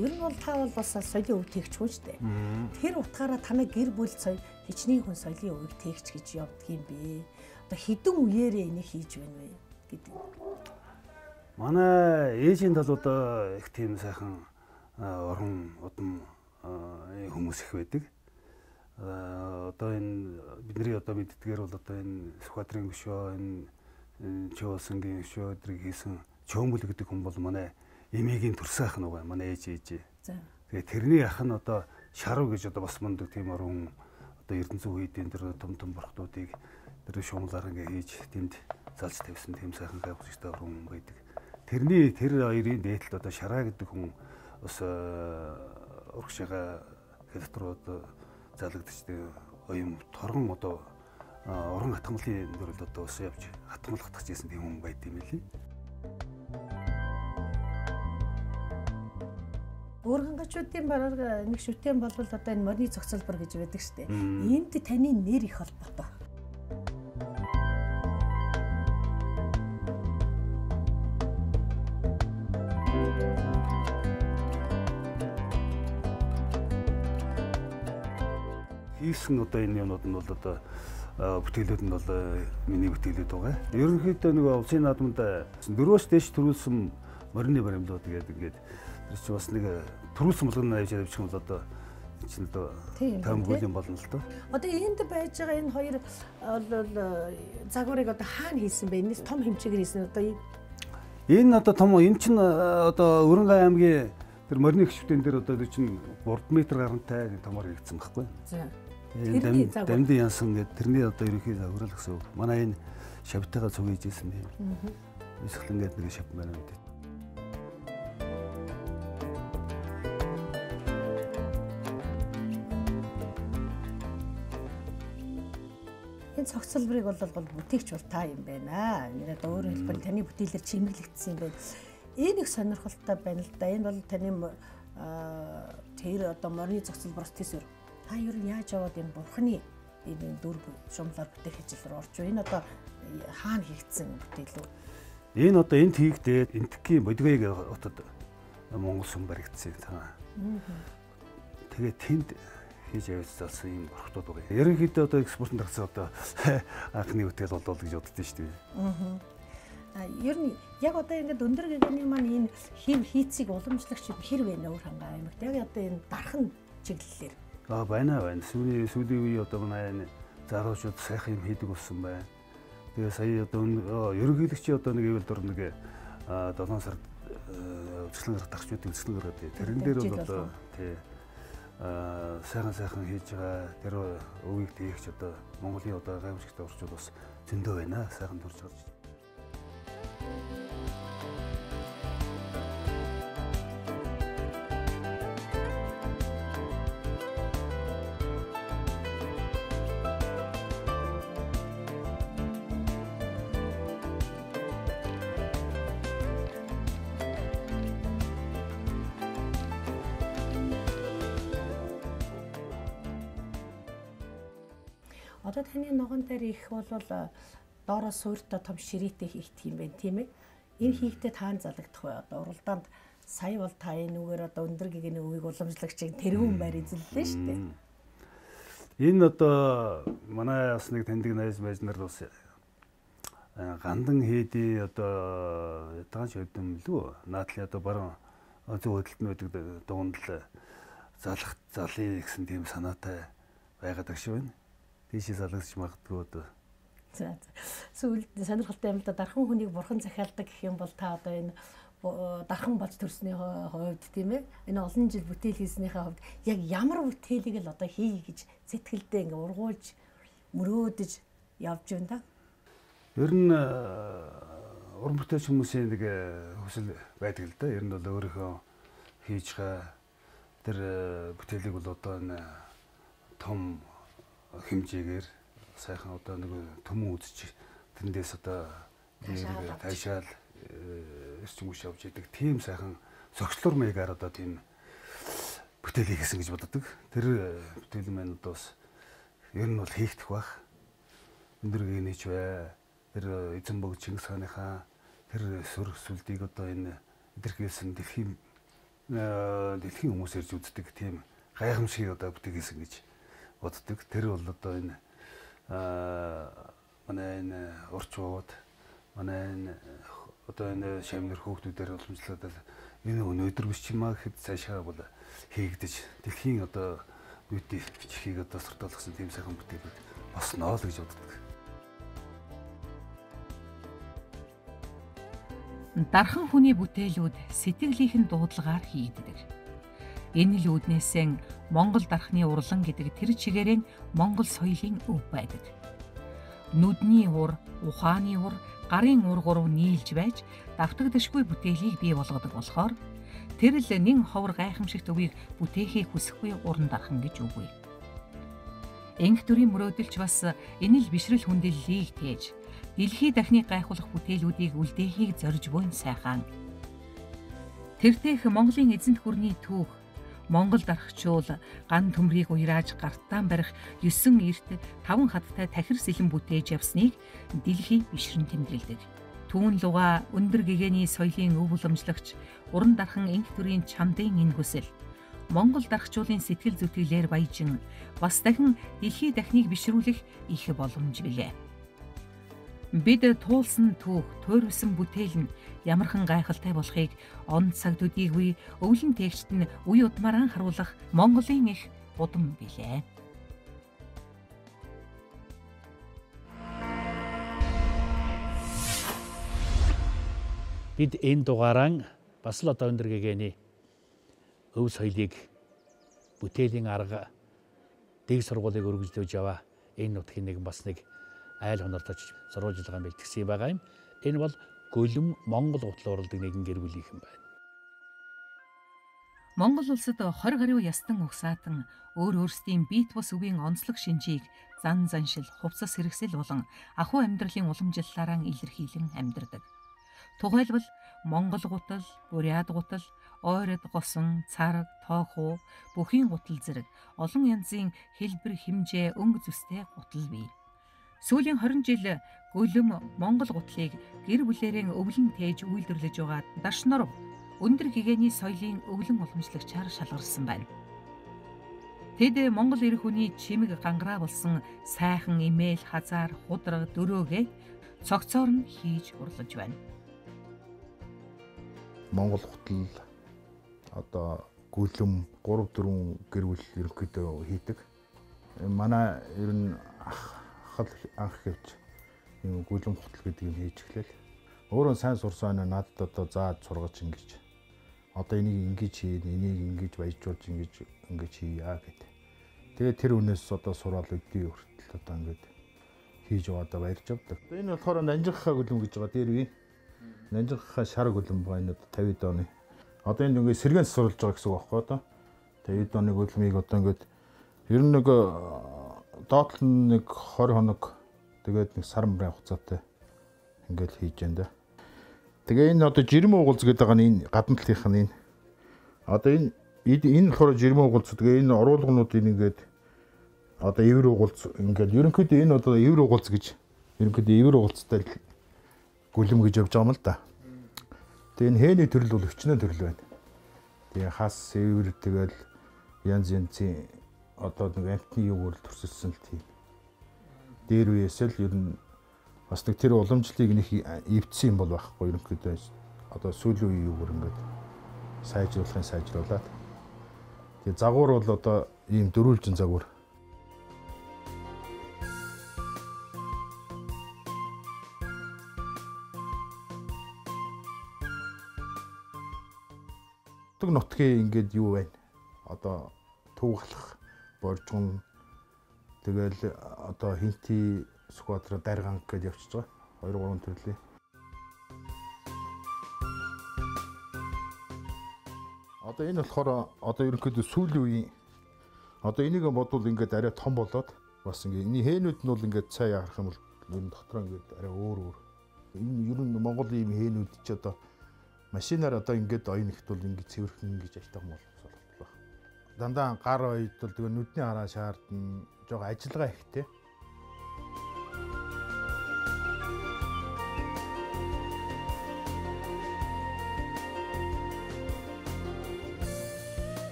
Ер нь бол та бол бас соёлын өв тэгч хүн шүү дээ. Тэр утгаараа танай гэр бүл соёл хичнээн хүн соёлын өвийг тэгч гэж явдаг юм бэ? Одоо хэдэн үеэрээ энийг хийж байна вэ гэдэг. Манай ээжийн тал одоо их тийм сайхан уран удам хүмүүс их байдаг. Одоо энэ бидний одоо мэддгээр бол одоо энэ Сүхбаатарын гүшөө, энэ Чөөлсөнгийн гүшөө өдрийг хийсэн Чөөмөл гэдэг хүн бол манай эмээгийн төрсөн ах нь байгаа манай ээж ээж. Тэгээ тэрний ах нь одоо Шарв гэж одоо бас мундаг тийм орон одоо Эрдэнэзүү үеийн тэр том том бурхтуудыг тэр шуумлаар ингээ хийж тэнд залж тавьсан тийм сайхан гайхамшигтай орон хүн байдаг. Тэрний тэр хоёрын дээдлэлд одоо Шараа гэдэг хүн бас урагшаага хятад руу одоо залгагдчихдаг оюун торгон одоо орон хатгамлын дөрөл одоо бас явж хатгамл хатгаж байсан тийм хүн байд юм лээ. Өөргөнгөчүүдийн бараг нэг шүтэн болвол одоо энэ морины цогцолбор гэж байдаг шүү дээ. Энд таны нэр их холбоотой. Хийсэн одоо энэ юмнууд нь бол одоо бүтээлүүд нь бол миний бүтээлүүд байгаа. Ерөнхийдөө нөгөө улсын наадамд 4-өөс дээш төрүүлсэн морины баримлууд гэдэг ингээд тэр чинь бас нэг төрүүлсэн болгоно авч явчих юм бол одоо чинь одоо тайван юм болно л доо. Одоо энд байж байгаа энэ хоёр бол загварыг одоо хаана хийсэн бэ? Энэс том хэмжээгээр хийсэн одоо энэ одоо том энэ чинь одоо Өрөнгай аймгийн тэр морины хөшвтэн дээр одоо чинь 3 м гарантай томор хийгдсэн байхгүй. За. Дамдын янсан гэдэг тэрний одоо ерөнхий загвар л гэсэн үг. Манай энэ шавтайгаа цуг хийжсэн юм. Висхлэн гэдэг нэг шав байна гэдэг. Энэ цогцлборыг бол гол бүтээгч бол та юм байна. Энэ одоо өөрөөр хэлбэл таны бүтээлээр чимэглэгдсэн юм байна. Энэ их сонирхолтой байна л да. Энэ бол таны тэр одоо морины цогцлбороос төсөр. Та ер нь яаж яваад энэ бурхны энэ дүр шумлаар бүтээх ажил руу орж вэ? Энэ одоо хаана хийгдсэн бүтээл үү? Энэ одоо энд хийгдээд Энтгийн Бодгой хотод Монгол сүм баригдсан. Тэгээ тэнд хийж авчихсан юм бурхтууд байгаа. Ерөнхийдөө одоо экспортын тагцаа одоо анхны бүтээл болов гэж боддоо шүү дээ. Ер нь яг одоо ингээд өндөр гэгэний маань энэ хэв хийцийг уламжлагч хэр вэ нөөр хангай аймагт? Яг одоо энэ дархан чиглэлээр. Байна байна. Сүүлийн үе одоо манай энэ залуучууд сайхан юм хийдэг болсон байна. Тэгээ сая одоо ерөнхийлөгчийн одоо нэг ивэл дор нэг 7 сард үзэсгэлэн гаргах дарчуудын үзэсгэлэн гаргаад тэрэн дээр бол одоо тий сайхан хийж байгаа тэр өвийг тээгч одоо Монголын одоо гайхамшигтай орчууд бас зөндөө байна. Сайхан төрж гарч. Одоо таны ногоон дээр их бол доороо суурьтай том ширээтэй хийгдэх юм байна, тийм ээ. Энэ хийгдээ таан залагдах бай. Одоо уралдаанд сая бол та энэ үгээр одоо өндөр гэгэний өвийг уламжлагчийг тэргүүн байр эзэллээ шүү дээ. Энэ одоо манай бас нэг таньдаг найз байж нар бас гандан хийдий одоо ятгаан шөдөм лүү наадлын одоо баруун зүүн хөдөлт нь байдаг дугуйнд л залах залъя гэсэн тийм санаатай байгаад агш байна. Тийшээ залгаж магадгүй одоо. За. Сүүлд сонирхолтой юм л да, дархан хүнийг бурхан захиалдаг гэх юм бол та одоо энэ дархан болж төрсний хувьд тийм ээ. Энэ олон жил бүтээл хийснийхээ хувьд яг ямар бүтээлийг л одоо хий гэж сэтгэлдээ ингээ ургуулж мөрөөдөж явж байна да. Ер нь уран бүтээлч хүмүүсийн нэг хүсэл байдаг л да. Ер нь бол өөрийнхөө хийж байгаа тэр бүтээлийг бол одоо энэ том хэмжээгээр сайхан одоо нэг төмөн үзэж тэндээс одоо таашаал эрчим хүч авч идэг тийм сайхан зохицлоор маягаар одоо тийм бүтээл хийсэн гэж боддог. Тэр бүтээл маань одоо бас ер нь бол хийгдэх бах. Өндөр гэнийч бай. Тэр эзэн бог Чингис хааныхаа тэр сүр сүлдийг одоо энэ илэрхийлсэн дэлхийн хүмүүс ирж үздэг тийм гайхамшигыг одоо бүтээл хийсэн гэж боддог. Тэр бол одоо энэ манай энэ урчууд, манай энэ одоо энэ шамнэр хөөгдүүдээр уламжлаад энэ өнөөдөр биш юм аа гэхэд цаашаа бол хийгдэж дэлхийн одоо нийтийн бичихийг одоо сурталчилсан тийм сайхан бүтээлүүд босноо л гэж боддог. Дархан хүний бүтээлүүд сэтгэлийнхэн дуудлагаар хийгддэг. Энэ л үүднээсээ Монгол дархны урлан гэдэг тэр чигээрэн Монгол соёлын өв байдаг. Нүдний ур, ухааны ур, гарын ур гурав нийлж байж давтагдашгүй бүтээлийг бий болгодог болохоор тэр л нэн ховор гайхамшигт өвийг бүтээхийг хүсэхгүй уран дархан гэж үгүй. Энх төрийн мөрөөдөлч бас энэ л бишрэл хүндлэлийг тээж дэлхий дахны гайхуулах бүтээлүүдийг үлдээхийг зорж буйн сайхан. Тэртех Монголын эзэнт гүрний түүх Монгол дархчуул ган төмрийг уярааж гартаан барих 9 эрт 5 хаттай тахир сэлэн бүтээж явсныг дэлхий бишрэн тэмдэглэдэг. Түүн луга өндөр гэгээний соёлын өв уламжлагч уран дархан энх төрийн чамдын энэ хүсэл Монгол дархачуулын сэтгэл зүтгэлээр баяжин бас дахин дэлхий дахныг бишрүүлэх их боломж билээ. Бид туулсан түүх, туйрвсан бүтээл нь ямархан гайхалтай болохыг он цаг төдийгүй өвлөн тээгчд нь үе удмаараа харуулах Монголын их удам билээ. Бид энэ дугаараа бас л одоо өндөр гэгээний өв соёлыг бүтээлийн арга дэг сургуулийг өргөжлөж яваа энэ нутгийн нэгэн бас нэг айл хонорт очиж сурвалжлагаа бэлтгэсэн байгаа юм. Энэ бол Гөлөм Монгол гутал уралдаг нэгэн гэр бүлийнхэн байна. Монгол улсад 20 гаруй ястан угсаатан өөр өөрсдийн биет бус үгийн онцлог шинжийг зан заншил, хувцас хэрэгсэл болон ахуй амьдралын уламжлалаараа илэрхийлэн амьдардаг. Тухайлбал Монгол гутал, Бурят гутал, ойрод, госон, цараг, тоохуу, бүхийн гутал зэрэг олон янзын хэлбэр, хэмжээ, өнгө зүйтэй гутал бий. Сүүлийн 20 жил Гөлөм Монгол гутлыг гэр бүлээрээ өвлөн тээж үйлдвэрлэж байгаа Дашнор өндөр гэгээний соёлын өвлөн уламжлагчаар шалгарсан байна. Тэд Монгол эр хүний чимэг гангараа болсон сайхан имэйл, хазаар, худраг, дөрөөгээ цогцоор нь хийж урлаж байна. Монгол гутал одоо Гөлөм 3-4 гэр бүл ерөнхийдөө хийдэг. Манай ер нь ах анх гэвч юм гүлэм гутал гэдэг юм хийж эхлэв. Өөрөө сайн сурсан нь надад одоо зааж сургаж ингэж одоо энийг ингэж хийн, энийг ингэж баяжуулж ингэж ингэж хийя гэд. Тэгээд тэр үнээс одоо сурвал өдний хүртэл одоо ингэж хийж яваадаа баярч явдаг. Энэ болохоор Нанжихаа гүлэм гэж байгаа дээр үе. Нанжихаа шар гүлэм байгаа энэ одоо 50 оны. Одоо энд ингээд сэргээн сурвалж байгаа гэсэн үг байхгүй одоо. 50 оны гүлмийг одоо ингээд ер нь нэг доотлол нь нэг 20 хоног тэгээд нэг сар мөрийн хугацаатай ингээд хийж байна да. Тэгээ энэ одоо жирмэн угалз гэдэг байгаа нь энэ гадна талынх нь энэ. Одоо энэ энэ болохоор жирмэн угалз тэгээ энэ оруулганууд энэ ингээд одоо ивэр угалз ингээд ерөнхийдөө энэ одоо ивэр угалз гэж ерөнхийдөө ивэр угалцтай гүлэм гэж явж байгаа юм л да. Тэгээ энэ хээний төрөл бол өчнөө төрөл байна. Тэгээ хас ивэр тэгэл янз янзын одоо нэг амтны юугаар төрсөлсөн л тийм. Дээр үеэс л ер нь бас нэг тэр уламжлалыг нэг эвдсэн юм бол байхгүй ерөнхийдөө одоо сүүлийн үеийн юугаар ингээд сайжруулахын сайжруулад. Тэгээ загвар бол одоо ийм дөрвөлжин загвар. Нутгийн ингээд юу байна? Одоо Түүгалах, Боржгон тэгэл одоо Хинти, Сүхбаатар, Дарганг гэдээ явчихж байгаа. 2 3 төрлийн. Одоо энэ болохоор одоо ерөнхийдөө сүүлийн үеийн одоо энийг бодвол ингээд арай том болоод бас ингээд энэ хээнүүд нь бол ингээд цай яарах юм бол ер нь дотроо ингээд арай өөр өөр. Энэ ер нь Монгол ийм хээнүүд чи одоо машинаар одоо ингээд оён ихт бол ингээд цэвэрхэн ингэж аятайхан болох. Дандаа гар оёд бол тэгээ нүдний хараа шаардна, жоо ажиллагаа ихтэй.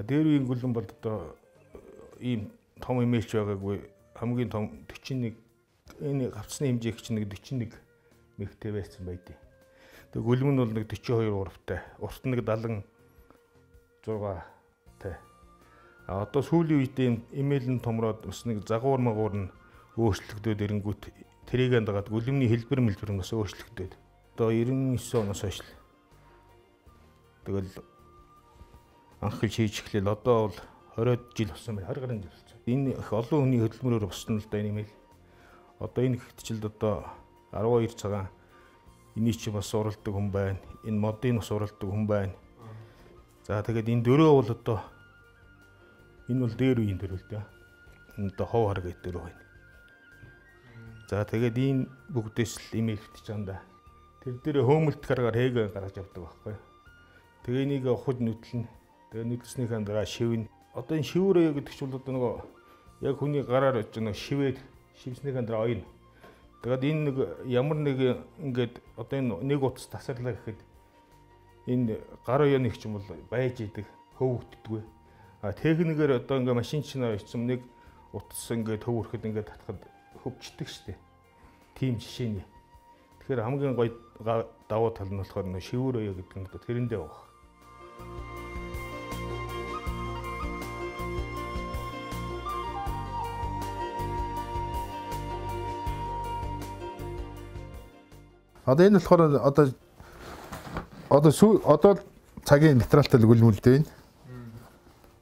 Дээр үеийн гүлэн бол одоо ийм том имээлч байгаагүй хамгийн том 41 энэ гавцсны хэмжээх чинь нэг 41 мэгтэй байсан байдیں۔ Тэгээ гүлэм нь бол нэг 42 3-тай, урт нэг 76 тай. А одоо сүүлийн үед ийм имэйл нь томроод бас нэг загвар магвар нь өөрчлөгдөд эренгүүт тэрийг дагаад гүлэмний хэлбэр мэлбэр нь бас өөрчлөгдөд. Одоо 99 оноос хойш л тэгэл анх хийж эхлээл одоо бол 20 жил болсон байна. 20 гаруй жил болсон. Энэ их олон хүний хөдөлмөрөөр боссон л да энэ имэйл. Одоо энэ хэтчилд одоо 12 цагаан эний чи бас уралдаг хүн байна. Энэ модын бас уралдаг хүн байна. За тэгээд энэ дөрөв бол одоо энэ бол дээр үеийн дөрөв л дээ. Энэ одоо хов хар гэдэг дөрөв байна. За тэгээд энэ бүгдээс л имэйл битж байгаа юм да. Тэр дээр хөөмөлт гаргаар хээг гаргаж явдаг байхгүй. Тэгээ энийг ухаж нүтлэн. Тэгээ нүдлснийхээ дараа шивнэ. Одоо энэ шивүүрээ гэдэг чинь бол одоо нөгөө яг хүний гараар очиж нөгөө шивээд шивснийхээ дараа оёно. Тэгээд энэ нэг ямар нэг ингээд одоо энэ нэг утас тасарлаа гэхэд энэ гар оёо нэг ч юм бол байж идэг, хөвөгддөггүй. А техникээр одоо ингээ машин чинь очсон нэг утас ингээд хөвөрөхөд ингээд татхад хөвчдөг штеп. Тийм жишээний. Тэгэхээр хамгийн гоё давуу тал нь болохоор нөө шивүүр оёо гэдэг нь одоо тэрэндээ байгаа. Одоо энэ болохоор одоо цагийн нейтралтай гүлмэлдэ байна.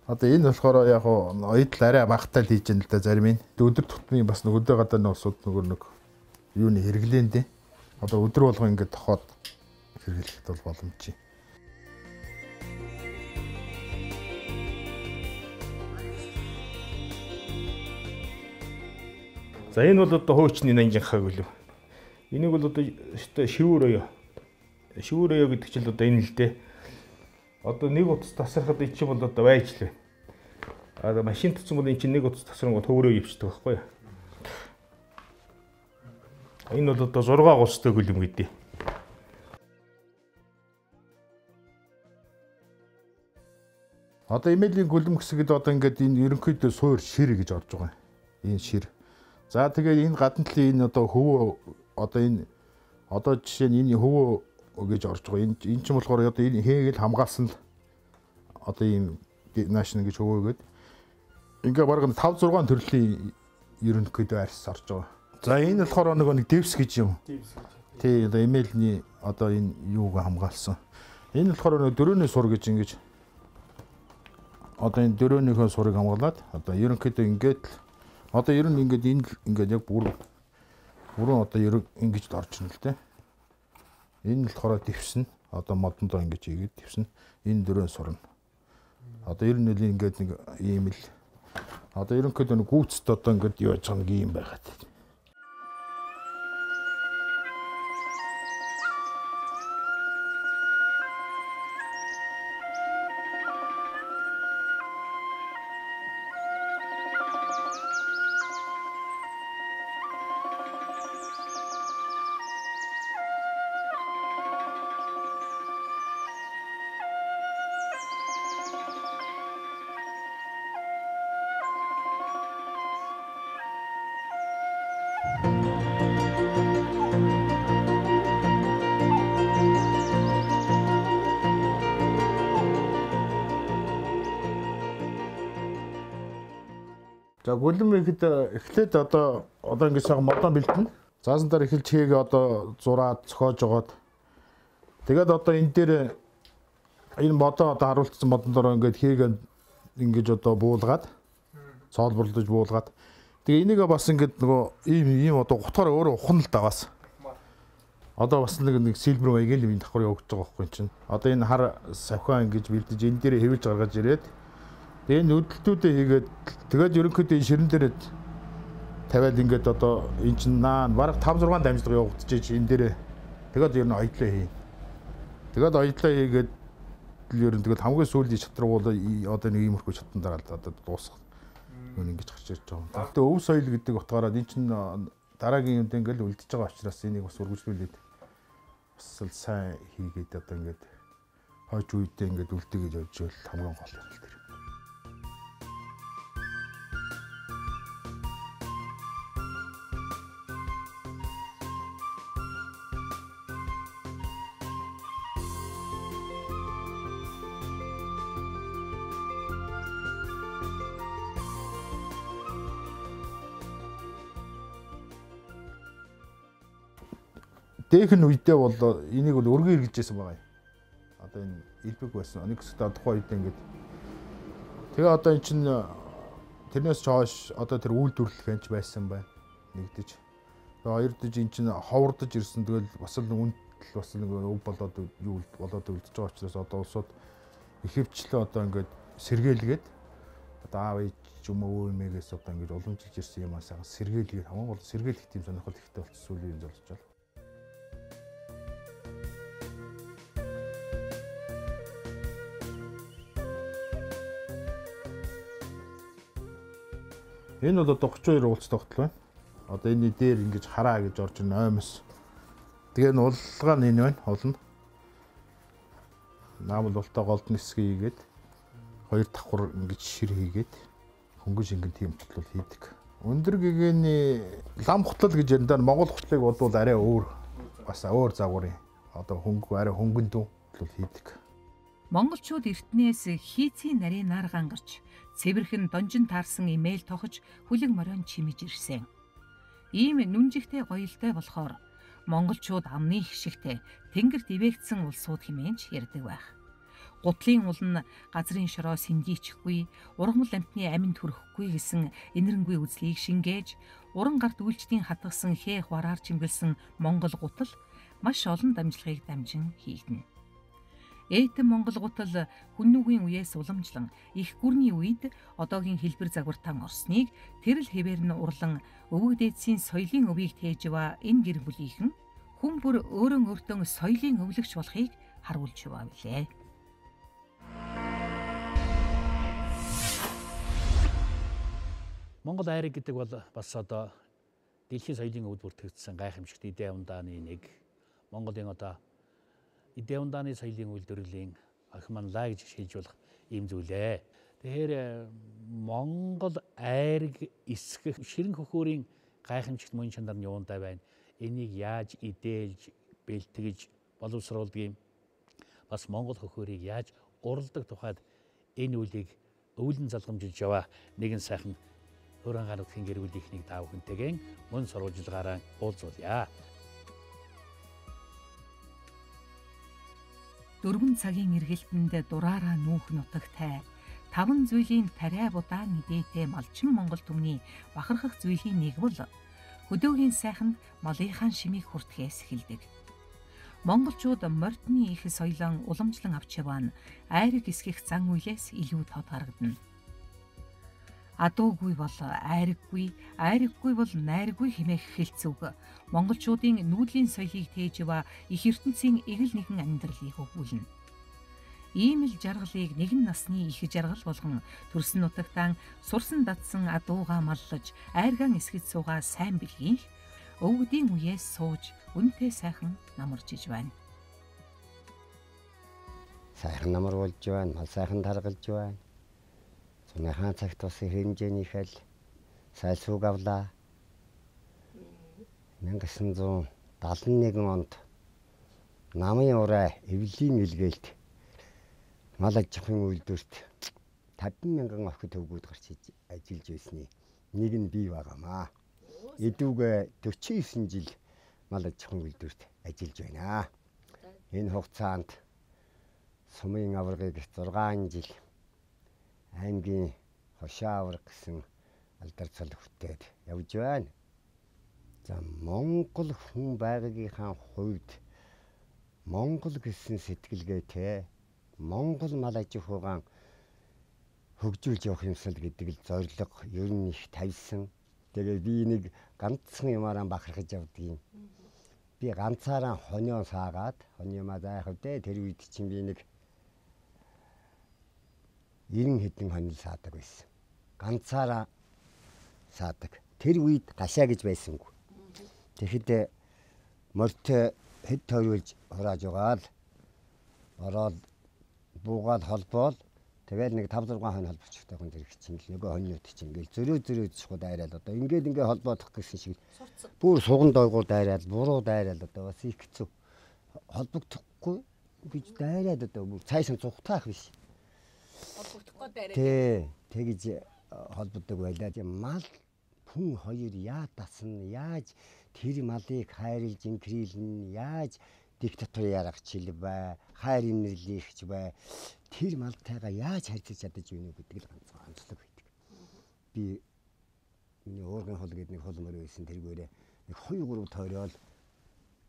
Одоо энэ болохоор яг оёдол арай багатай л хийж яана л да зарим нь. Өдөр тутмын бас нэг өдөө гадааны улсууд нөгөө нэг юуны хэрэглээнд одоо өдөр болгон ингээд тохоод хэрэглэхэд бол боломжтой. За энэ бол одоо хуучны нанжинхаа гүлв. Энийг бол одоо шивүүр оёо. Шивүүр оёо гэдэг чинь одоо энэ л дээ. Одоо нэг утас тасрахад энэ чинь бол одоо байж лээ. А машин татсан бол энэ чинь нэг утас тасрангууд хөврөө ивчдэг байхгүй юу? Энэ бол одоо 6 гулстай гүлэм гэдэг. Одоо эмээлийн гүлэм гэсэгэд одоо ингээд энэ ерөнхийдөө суур шир гэж орж байгаа. Энэ шир. За тэгээд энэ гадна талын энэ одоо хөвөө одоо энэ одоо жишээ нь энэ хөвөө гэж орж байгаа. Энэ чинь болохоор одоо энэ хээгэл хамгаалсан л одоо ийм нааш нэг гэж хөвөөгээд ингээ бараг 5 6 төрлийн ерөнхийдөө арьс орж байгаа. За энэ болохоор нөгөө нэг дэвс гэж юм. Дэвс гэж. Тий, одоо эмээлний одоо энэ юуг хамгаалсан. Энэ болохоор нөгөө дөрөөний сур гэж ингэж одоо энэ дөрөөнийхөө сурыг хамгаалаад одоо ерөнхийдөө ингээд л одоо ер нь ингээд энэ ингээд яг бүр бүрэн одоо ер ингэж л орж ирнэ л дээ. Энэ болохоор дэвсэн. Одоо модондоо ингэж хийгээд дэвсэн. Энэ дөрөөн сурна. Одоо ер нь л ингээд нэг ийм л одоо ерөнхийдөө нэг гүйцэд одоо ингээд юу яаж байгаа нэг ийм байгаад. За гүлэм ихэд эхлээд одоо ингээд сайхан модон бэлтэнэ. Заасан дээр эхэлж хийгээ одоо зураад цохоож жогоод тэгээд одоо энэ дээр энэ модон одоо харуулсан модон доор ингээд хийгээ ингэж одоо буулгаад цоолборлож буулгаад тэгээ энийг бас ингээд нөгөө ийм одоо гутгаар өөрөө ухна л да бас. Одоо бас нэг силбер маягийн юм давхар явагдаж байгаа байхгүй чинь. Одоо энэ хар савхаа ингэж бэлдэж энэ дээр хэвлж гаргаж ирээд тэгээ энэ хөдөлтүүдээ хийгээд тэгээд ерөнхийдөө энэ ширэн дээр тавиад ингээд одоо энэ чинь наа бараг 5 6 дамжлага явагдчихэж энэ дээр тэгээд ер нь оёдлоо хийн. Тэгээд оёдлоо хийгээд ер нь тэгээд хамгийн сүүлийн шатруу бол одоо нэг иймэрхүү шатан дараа одоо дуусах. Юу ингэж гарч ирж байгаа. Тэгээд өв соёл гэдэг утгаараа энэ чинь дараагийн юмд ингээд үлдэж байгаа учраас энийг бас үргэлжлүүлээд бас л сайн хийгээд одоо ингээд хойч үедээ ингээд үлдээгээд явж байвал хамгийн гол юм л тэр. Дээхэн үедээ бол энийг бол өргөн эргэж байсан байгаа юм. Одоо энэ элбэг байсан. Нэг хэсэгт тухайн үед ингээд тэгээ одоо эн чинь тэрнээс хойш одоо тэр үйлдвэрлэх энч байсан байна. Нэгдэж. Тэгээ хоёрдож эн чинь ховордож ирсэн. Тэгэл бас л үнэтэл бас нэг өв болоод юу болоод үлдэж байгаа учраас одоо улсууд ихэвчлэн одоо ингээд сэргийлгээд одоо аав ээж юм уу өвмэгээс одоо ингээд уламжилж ирсэн юм аа сайхан сэргийлгээд хамгийн гол сэргийлэх тийм сонирхол ихтэй болчихсон сүүлийн үед болж байна. Энэ бол одоо 32 уулзтай тогтол байна. Одоо энэ дээр ингэж хараа гэж орж ирнэ оймос. Тэгээ энэ уллгаа нь энэ байна, хол нь. Наамал ултаа голд нь хэсэг хийгээд хоёр давхар ингэж шир хийгээд хөнгөн шингэн тийм хутлал хийдэг. Өндөр гэгээний лам хутлал гэж яриндаа Монгол хутлыг бодвол арай өөр бас өөр загварын одоо хөнгө арай хөнгөн дүү хутлал хийдэг. Монголчууд эртнээс хийцийн нарийн нар гангарч цэвэрхэн донжин таарсан имэйл тохож хүлэг морион чимэж ирсэн. Ийм нүнжихтэй гоёлтой болохоор монголчууд амны хишигтэй тэнгэрт ивээгдсэн улсууд хэмээн ч ярьдаг байх. Гутлын ул нь газрын шороо сэндийчихгүй, ургамал амьтны аминд хүрэхгүй гэсэн энэрэнгүй үзлийг шингээж, уран гарт үйлчдийн хатгасан хээ хуараар чимгэлсэн монгол гутал маш олон дамжлагыг дамжин хийгдэнэ. Эйтэн монгол гутал хүннүгийн үеэс уламжлан их гүрний үед одоогийн хэлбэр загвартан орсныг тэр л хэвээр нь урлан өвөг дээдсийн соёлын өвийг тээж яваа энэ гэр бүлийнхэн хүн бүр өөрөө өөртөө соёлын өвлөгч болохыг харуулж яваа билээ. Монгол айраг гэдэг бол бас одоо дэлхийн соёлын өвд бүртгэгдсэн гайхамшигт эдийн ундааны нэг. Монголын одоо эдийн ундааны соёлын үйлдвэрлэлийн охин манлаа гэж шилж болох ийм зүйлээ. Тэгэхээр Монгол айраг эсгэх ширэн хөхөөрийн гайхамшигт мөн чанар нь юундаа байна? Энийг яаж идээлж, бэлтгэж боловсруулдаг юм? Бас Монгол хөхөөрийг яаж уралдаг тухайд энэ үйлийг өвлөн залгамжилж яваа нэгэн сайхан Хурангаа нутгийн гэр бүлийнхнийг та бүхэнтэйгээ мөн сурвалжлагаараа уулзуулъя. 4 цагийн эргэлтэнд дураараа нүүх нутагтай 5 зүйлийн тариа будаан идээтэй малчин Монгол түмний бахархах зүйлийн нэг бол хөдөөгийн сайханд малынхаа шимийг хүртэхээс эхэлдэг. Монголчууд морьтны их соёлон уламжлан авч яваа нь айраг эсгэх зан үйлээс илүү тод харагдана. Адуугүй бол айраггүй, айраггүй бол найраггүй хэмээх хэлцүүг монголчуудын нүүдлийн соёлыг тээж яваа их ертөнцийн эгэл нэгэн амьдралыг өгүүлнэ. Ийм л жаргалыг нэгэн насны их жаргал болгон төрсөн нутагтаа сурсан дадсан адуугаа маллаж айргаан эсгэж суугаа сайн бэлгийн өвгдийн үеэс сууж үнэтэй сайхан намарч иж байна. Сайхан намар болж байна, мал сайхан таргалж байна. Зуныхаа цагт бас хэмжээний хэл сайлсууг авлаа. 1971 онд намын урай эвлийн илгээлт мал аж ахуйн үйлдвэрт 50 мянган охид төвгүүд гарч ажиллаж байсны нэг нь би байгаамаа. Эдүүгээ 49 жил мал аж ахуйн үйлдвэрт ажиллаж байна. Энэ хугацаанд сумын аваргыг 6 жил аймгийн хошоо аварга гэсэн алдар цол хүртээд явж байна. За Монгол хүн байгаагийнхаа хувьд Монгол гэсэн сэтгэлгээтэй Монгол мал аж ахуйгаан хөгжүүлж явах юмсал гэдэг л зорилго ер нь их тавьсан. Тэгээ би нэг ганцхан юмараа бахархаж явдаг юм. Би ганцаараа хонио саагаад хониомаа заах вдэ тэр үед чинь би нэг 90 хэдэн хонил саадаг байсан. Ганцаараа саадаг. Тэр үед гашаа гэж байсангүй. Тэгэхэд морьтой хэд тойруулж хурааж байгаа л ороод буугаад холбоол тэгэл нэг 5 6 хонь холбочихтой хүн зэрэг чинь л нөгөө хоньнууд чинь ингээл зөрөө зөрөө шууд дайраал одоо ингээд ингээ холбоодох гэсэн шиг бүр суган дойгоор дайраал буруу дайраал одоо бас их хэцүү холбогдохгүй гэж дайраад одоо бүр цаашаа цухтаах биш. Холбогдохгүй дайраад. Тий, тэгж холбодог байлаа. Мал хүн хоёр яа дасна, яаж тэр малыг хайрлж инкрилнэ, яаж диктатор ярагч бай, хайр инэрлэгч бай. Тэр малтайгаа яаж харьцаж чадаж байна вэ гэдэг л ганцхан онцлог байдаг. Би миний уургын хол гэдэг нэг хол морь байсан тэргээрээ нэг 2 3 тойроод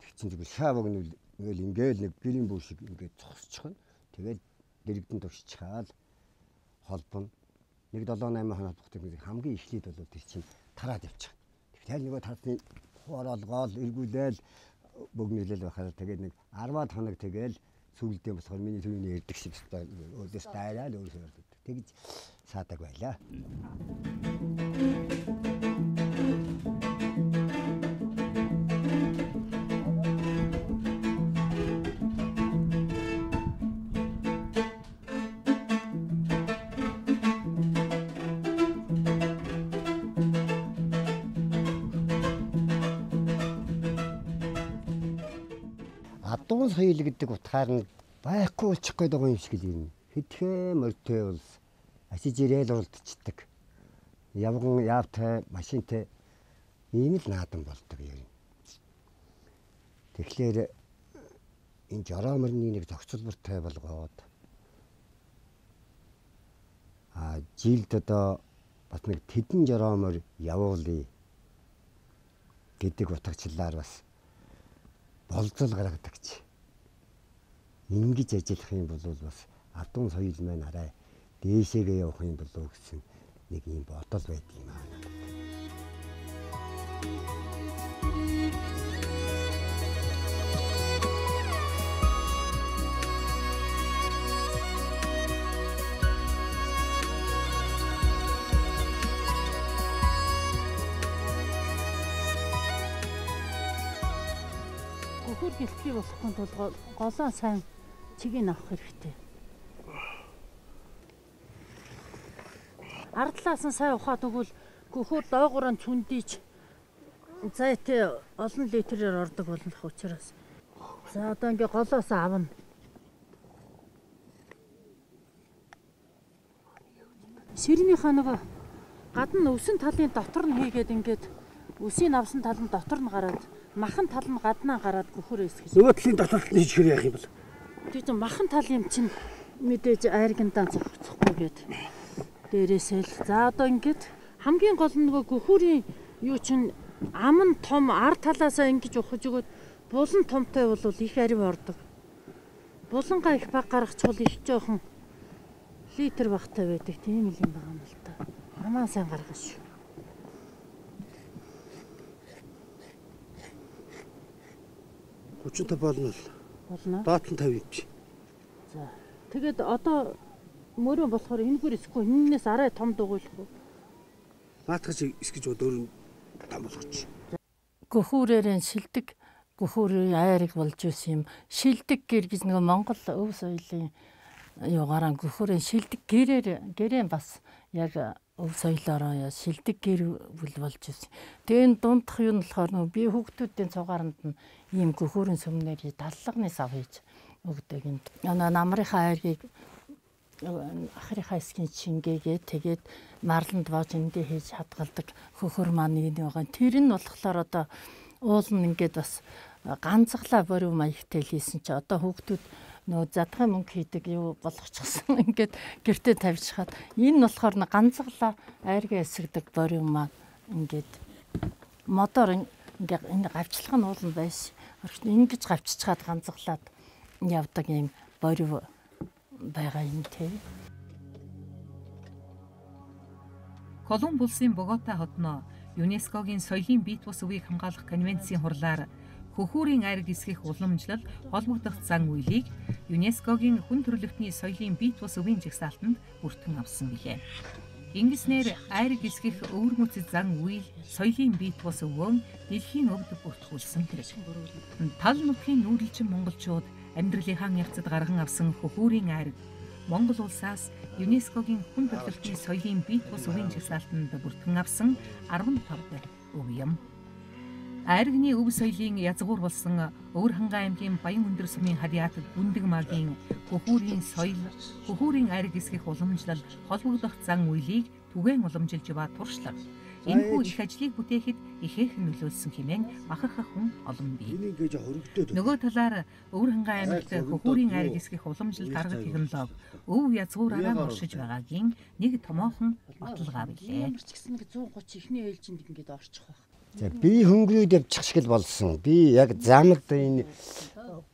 тэг чинь зүгээр шаа богнол ингээл ингээл нэг гэрийн бүр шиг ингээд зогсчихно. Тэгээд дэрэгдэн туршчихаал холбоно. Нэг 7 8 хоног холбох хамгийн эхлээд бол тэр чинь тараад явчих. Тэгэхээр нөгөө тарсны хороолгоол эргүүлээл богнолол байхаар тэгээд нэг 10-аад хоног тэгэл сүулдэ болохоор миний түүний ярддаг шиг өстой өөдөөс дайраад өөрөөсөө ярддаг. Тэгж саадаг байлаа. Адуун соёл гэдэг утгаар нь байхгүй болчих гээд байгаа юм шиг л юм. Хэдхэн морьтой улс асиж ирээл уралдчихдаг. Явган яавтай машинтай ийм л наадам болдог юм. Тэгэхээр энэ жороо морины нэг зохицолбортой болгоод жилд одоо бас нэг тэдэн жороо морь явуулъя гэдэг утгачлалаар бас болзол гаргадаг ч. Ингэж ажиллах юм бол бас адуун соёл маань арай дээшээгээ явах юм болов уу гэсэн нэг ийм бодол байдаг юм аа. Гөхөр гэлтгий болохгүй тул голоо сайн чигийг авах хэрэгтэй. Ардлаас нь сайн ухаад өгвөл гөхөр доогуур нь цүндийч зайтай олон литрээр ордог болно л учраас. За одоо ингээ голоос авна. Ширнийхаа нөгөө гадна өвсөн талын дотор нь хийгээд ингээд үсийг авсан тал нь дотор нь гараад махан тал нь гаднаа гараад гөхөр эсгэж. Нөгөө талын дотор нь хийчихээр яах юм бол? Тэр чинь махан тал юм чинь мэдээж айргандаа зохицохгүй гээд дээрээсээ л. За одоо ингээд хамгийн гол нь нөгөө гөхөрийн юу чинь ам нь том ар талаасаа ингэж ухаж өгөөд булан томтой бол их ариу ордог. Булангаа их баг гаргачихвал их жоохон литр багтай байдаг тийм л юм байгаа юм л та. Амаа сайн гаргана шүү. 35 болно л. Болно. Доод нь 50 юм чи. За. Тэгээд одоо мөрөн болохоор энэгээр эсэхгүй энэнээс арай том дугуйлах уу? Наадах чи эсгэж өөр том болгоч. Гөхүүрээрээ шилдэг гөхүүрийн айраг болж байсан юм. Шилдэг гэр гэж нөгөө Монгол өв соёлын юугаараа гөхүүрийн шилдэг гэрээр гэрээ бас яг өв соёлоороо шилдэг гэр бүл болж байсан. Тэгээ энэ дундх юу нь болохоор нөгөө би хүүхдүүдийн цугааранд нь ийм гөхүүрийн сүмнэр таллагны сав хийж өгдөг юм. Намрынхаа айргийг ахрынхаа эсгийн чингээгээ тэгээд марланд боож эндээ хийж хадгалдаг хөхөр маань нэг байгаа. Тэр нь болохоор одоо уул нь ингээд бас ганцглаа бориу маягтай л хийсэн чи одоо хүүхдүүд нөгөө задгай мөнгө хийдэг юу болгочихсон ингээд гэртээ тавьчихад энэ нь болохоор ганцглаа айргаа эсгдэг бориу маань ингээд модоор ингээд энэ гавчлах нь уул нь байш. Ингэж гавчичхаад ганцглаад явдаг юм бориу байгаа юм те. Колумб улсын Богота хотноо ЮНЕСКО-гийн соёлын бие тус өвийг хамгаалах конвенцийн хурлаар хөхүүрийн айраг эсгэх уламжлал холбогдох зан үйлийг ЮНЕСКО-гийн хүн төрөлхтний соёлын бие тус өвийн жагсаалтанд бүртгэн авсан билээ. Ингэснээр айраг эсгэх өвөрмөц зан үйл соёлын бие тус өвөөн дэлхийн өвд бүртгүүлсэн хэрэг. Тал нутгийн нүүдэлчин монголчууд амьдралынхаа явцад гарган авсан хөхүүрийн айраг Монгол улсаас ЮНЕСКО-гийн хүн төрөлхтний соёлын бие тус өвийн жагсаалтанд бүртгэн авсан 15 дахь өв юм. Айрагны өв соёлын язгуур болсон Өвөр-Хангай аймгийн Баян өндөр сумын харьяат гүндэг магийн хөхүүрийн соёл, хөхүүрийн айраг эсгэх уламжлал холбогдох зан үйлийг түгээн уламжилж яваа туршлага. Энэхүү их ажлыг бүтээхэд ихээхэн нөлөөлсөн хэмээн бахархах хүн олон бий. Нөгөө талаар Өвөр-Хангай аймагт хөхүүрийн айраг эсгэх уламжлалт арга технологи өв язгуураараа оршиж байгаагийн нэг томоохон баталгаа билээ. Ямар ч гэсэн нэг 130 эхний ээлжинд ингээд орчих байх. За би хөнгөрөөд явчих шиг л болсон. Би яг замд энэ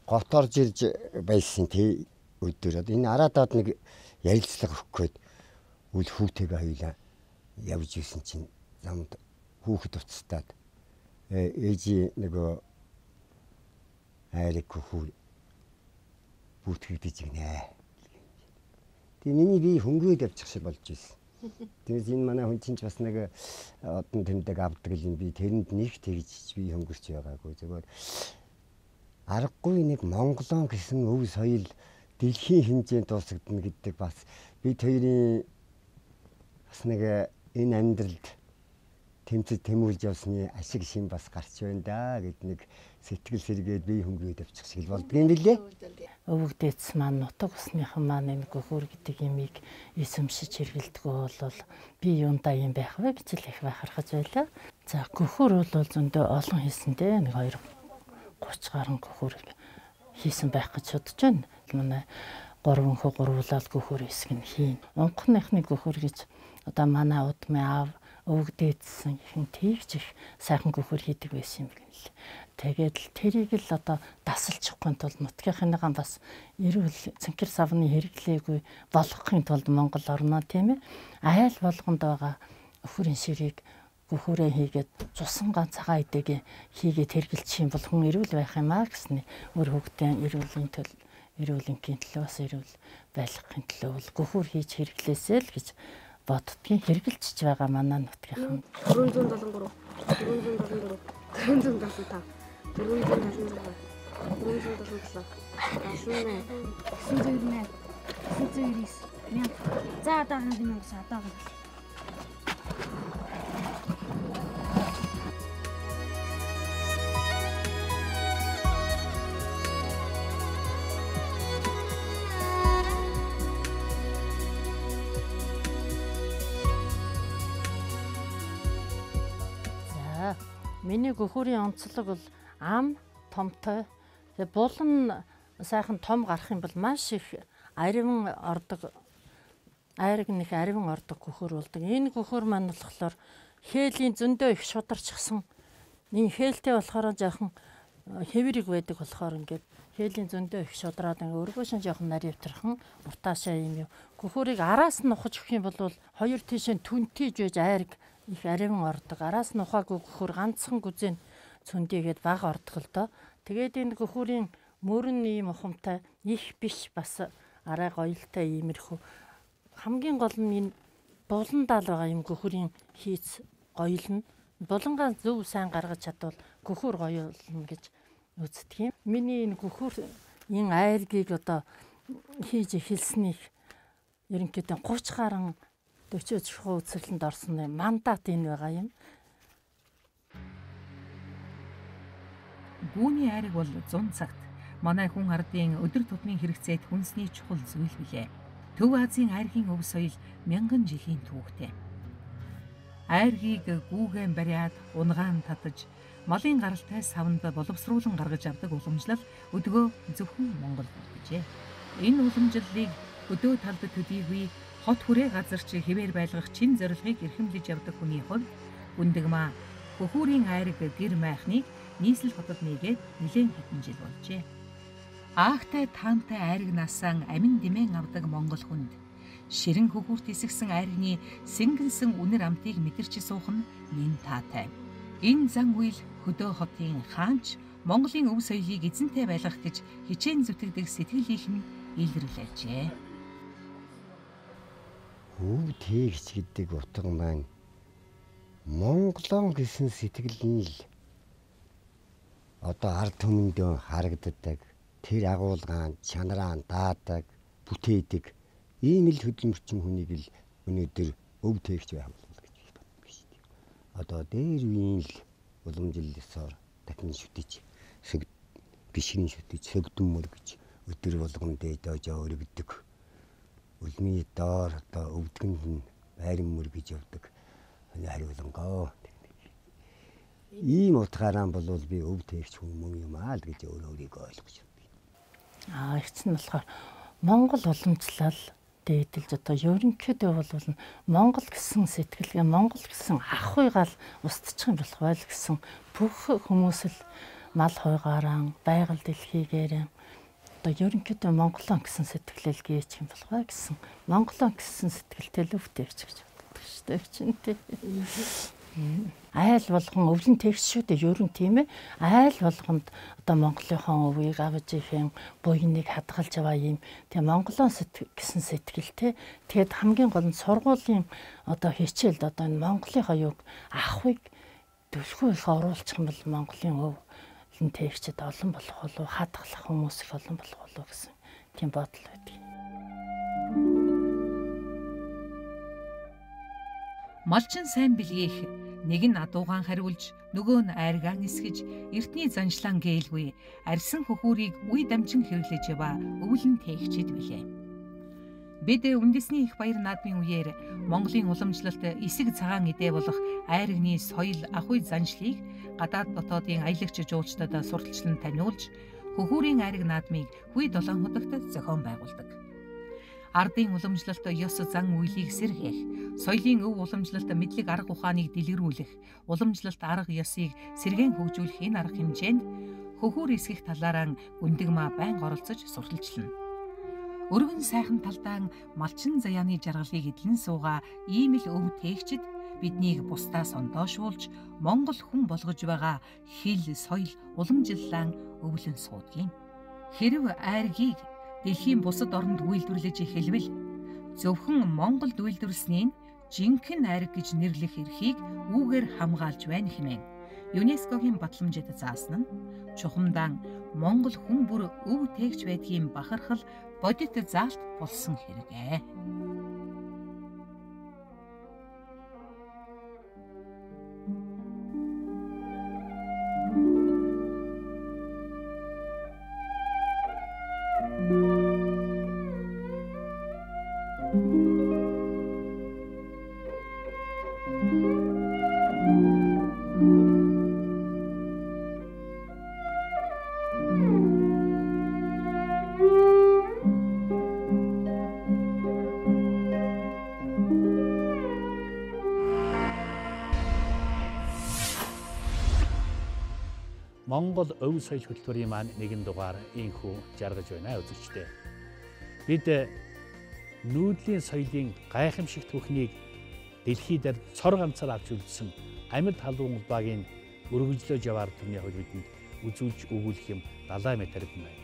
гот орж ирж байсан тий өдөр. Одоо энэ араадаад нэг ярилцлага өгөх гээд үл хүүтэйгээ хоёлаа явж исэн чинь замд хүүхэд уцтаад ээжийн нөгөө айраг хөхүүр бүртгэгдэж гинэ. Тэгээ миний би хөнгөрөөд явчих шиг болж исэн. Тэгээс энэ манай хүн чинь ч бас нэг одон тэмдэг авдаг юм би тэрэнд нэг тэгж би хөнгөрч байгаагүй. Зүгээр аргагүй нэг Монголон гэсэн өв соёл дэлхийн хэмжээнд дуусагдана гэдэг бас бид хоёрын бас нэг энэ амьдралд тэмцэж тэмүүлж явсны ашиг шин бас гарч байна да гэд нэг Сэтгэл сэргээд бие хөнгөөд авчих шиг л болдгийн билээ. Өвөг дээдс маань нутаг усныхан маань энэ гөхөр гэдэг юмыг эзэмшиж хэрэглэдэг бол би юундаа юм байх вэ гэж л их бахархаж байлаа. За гөхөр бол зөндөө олон хийсэн дээ. Нэг 2 30 гаруй гөхөр хийсэн байх гэж бодож байна. Манай 3 хөө гурвуулаад гөхөр хэсэг нь хийн. Унхныхны гөхөр гэж одоо манай удмын аав өвөг дээдсэн ихэн тэгж их сайхан гөхөр хийдэг байсан юм гэнэ л. Тэгээд л тэрийг л одоо дасалчихгүй тулд нутгийнхныгаа бас эрүүл цэнхэр савны хэрэглээгүй болгохын тулд Монгол орноо тийм ээ. Айл болгонд байгаа өхөрийн ширийг гөхөрөө хийгээд цусан ганцхан идээг хийгээд хэрэглэчих юм бол хүн эрүүл байх юм а гэсний үр хөвгтэн эрүүлийн төл эрүүл энхийн төлөө бас эрүүл байлгахын төлөө бол гөхөр хийж хэрэглээсэй л гэж боддгийн хэрэгжилж байгаа манай нутгийнхан. 473 474 475 476 477 78 998 999 1000. За одоо 1000 одоо гэнэ. Миний гөхөрийн онцлог бол ам томтой. Тэгээ булан сайхан том гарах юм бол маш их ариван ордог. Айраг нэг ариван ордог гөхөр болдог. Энэ гөхөр маань болохоор хээлийн зөндөө их шударчихсан. Энэ хээлтэй болохоор жоохон хэврэг байдаг болохоор ингээд хээлийн зөндөө их шудраад ингээд өргөөшин жоохон наривтархан уртаашаа юм юу. Гөхөрийг араас нь ухаж өгөх юм бол хоёр тийшээ түнтийж байж айраг их ариван ордог. Араас нь ухаагүй гөхөр ганцхан гүзэн цөндийгээд бага ордог л доо. Тэгээд энэ гөхөрийн мөрөн ийм ухамтай их биш бас арай гоёлтой иймэрхүү. Хамгийн гол нь энэ буландаал байгаа юм гөхөрийн хийц гоёл нь булангаа зөв сайн гаргаж чадвал гөхөр гоё болно гэж үздэг юм. Миний энэ гөхөр энэ айргийг одоо хийж эхэлснийг ерөнхийдөө 30 гаруй 40 чухал үзэсгэлэнд орсон мандат энэ байгаа юм. Гүүний айраг бол 100 цагт манай хүн ардын өдөр тутмын хэрэгцээд хүнсний чухал зүйл билээ. Төв Азийн айргийн өв соёл мянган жилийн түүхтэй. Айргийг гүүгэн бариад унгаан татаж малын гаралтай савнд боловсруулан гаргаж авдаг уламжлал өдгөө зөвхөн Монгол болжээ. Энэ уламжлалыг өдөө талд төдийгүй хот хүрээ газарч хэвээр байлгах чин зорилгыг эрхэмлэж явдаг хүний хувьд Гүндэгмаа хөхүүрийн айраг гэр майхныг нийслэл хотод нэгээд нэлээн хэдэн жил болжээ. Аагтай таантай айрагнаасаа амин дэмэн авдаг монгол хүнд ширэн хөхүүрт эсгсэн айрагны сэнгэнсэн үнэр амтыг мэдэрч суух нь нэн таатай. Энэ зан үйл хөдөө хотын хаанч Монголын өв соёлыг эзэнтэй байлгах гэж хичээн зүтгэдэг сэтгэл их нь илэрлэжээ. Өв тээгч гэдэг утга маань Монголон гэсэн сэтгэл нь л одоо ард түмэндөө харагддаг. Тэр агуулгаан, чанараа даадаг, бүтээдэг ийм л хөдөлмөрчин хүнийг л өнөөдөр өв тээгч байх болов гэж боддог шүү дээ. Одоо дээр үеийн л уламжлал ёсоор дахин шүтэж, бишгэн шүтэж, сөгдөн мөргөж өдөр болгон дээд дожоо өргөдөг. Үлмий доор одоо өвдгөнд нь байран мөргөж явдаг хариулангоо. Ийм утгаараа болвол би өв тээгч хүн мөн юм аа л гэж өөрөө өөрийгөө ойлгож байна. Их чинь болохоор Монгол уламжлал дээдэлж одоо ерөнхийдөө бол Монгол гэсэн сэтгэлгээ, Монгол гэсэн ах хуйгаал устчих юм болох байл гэсэн бүх хүмүүс л мал хуйгаараа, байгаль дэлхийгээр одоо ерөнхийдөө Монголон гэсэн сэтгэлэл гээч юм болох бай гэсэн Монголон гэсэн сэтгэлтэй л өвтэвч гэж боддог шүү дээ чинь тий. Айл болгон өвлөн тэгш шүү дээ ер нь тийм ээ. Айл болгонд одоо Монголынхон өвийг авч ихэн буйныг хадгалж аваа юм. Тэгээ Монголон гэсэн сэтгэл те. Тэгээд хамгийн гол нь сургуулийн одоо хичээлд одоо энэ Монголынхоо юг ахуйг түлхүү их оруулчих юм бол Монголын өв тэгчэд олон болох болов, хадгалах хүмүүс их олон болох болов гэсэн тийм бодол байдаг. Малчин сайн бэлгийх Нэг нь адуугаан хариулж, нөгөө нь айргаан эсгэж, эртний заншлаан гээлгүй арьсан хөхүүрийг үе дамжин хэрэглэж яваа өвлөн тээгчэд билээ. Бид үндэсний их баяр наадмын үеэр Монголын уламжлалт эсэг цагаан эдээ болох айрагны соёл ахуй заншлыг гадаад дотоодын аялагч жуулчдад сурталчлан таниулж, хөхүүрийн айраг наадмыг хүй долоон худагт зохион байгуулдаг. Ардын уламжлалт ёс зан үйлийг сэргээх, соёлын өв уламжлалт мэдлэг арга ухааныг дэлгэрүүлэх, уламжлалт арга ёсыг сэргээн хөгжүүлэх энэ арга хэмжээнд хөхүүр эсгэх талаараа Гүндэгмаа байнга оролцож сурталчилна. Өргөн сайхан талдаан малчин заяаны жаргалыг эдлэн суугаа ийм л өв тээгчд биднийг бусдаас ондоошуулж Монгол хүн болгож байгаа хэл, соёл, уламжлалаан өвлөн суудгийн. Хэрв айргийг дэлхийн бусад оронд үйлдвэрлэж эхэлвэл зөвхөн Монголд үйлдвэрлэсний нь жинхэнэ айраг гэж нэрлэх эрхийг үүгээр хамгаалж байна хэмээн ЮНЕСКО-гийн батламжид заасан нь чухамдаан Монгол хүн бүр өв тээгч байдгийн бахархал бодит заалт болсон хэрэг ээ. Монгол өв соёл хөтөлбөрийн маань нэгэн дугаар инхүү жаргаж байна үзэгчдээ. Бид нүүдлийн соёлын гайхамшигт бүхнийг дэлхий дээр цор ганцаар авч үлдсэн амьд халуун улбаагийн өргөжлөөж яваар тэрний хувьд бидэнд үзүүлж өгүүлэх юм далай мэт арвин байна.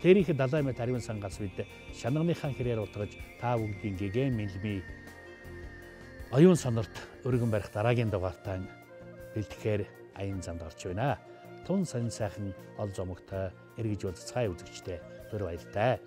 Тэрийнх далай мэт аривын сангаас бид шанагныхаа хэрээр утгаж та бүгдийн гэгээн мэлмий оюун сонорт өргөн барих дараагийн дугаартаа бэлтгэхээр аян замд орж байна. Тун сонин сайхан ол зомогтой эргэж уулзцай үзэгчтэй түр баяртай.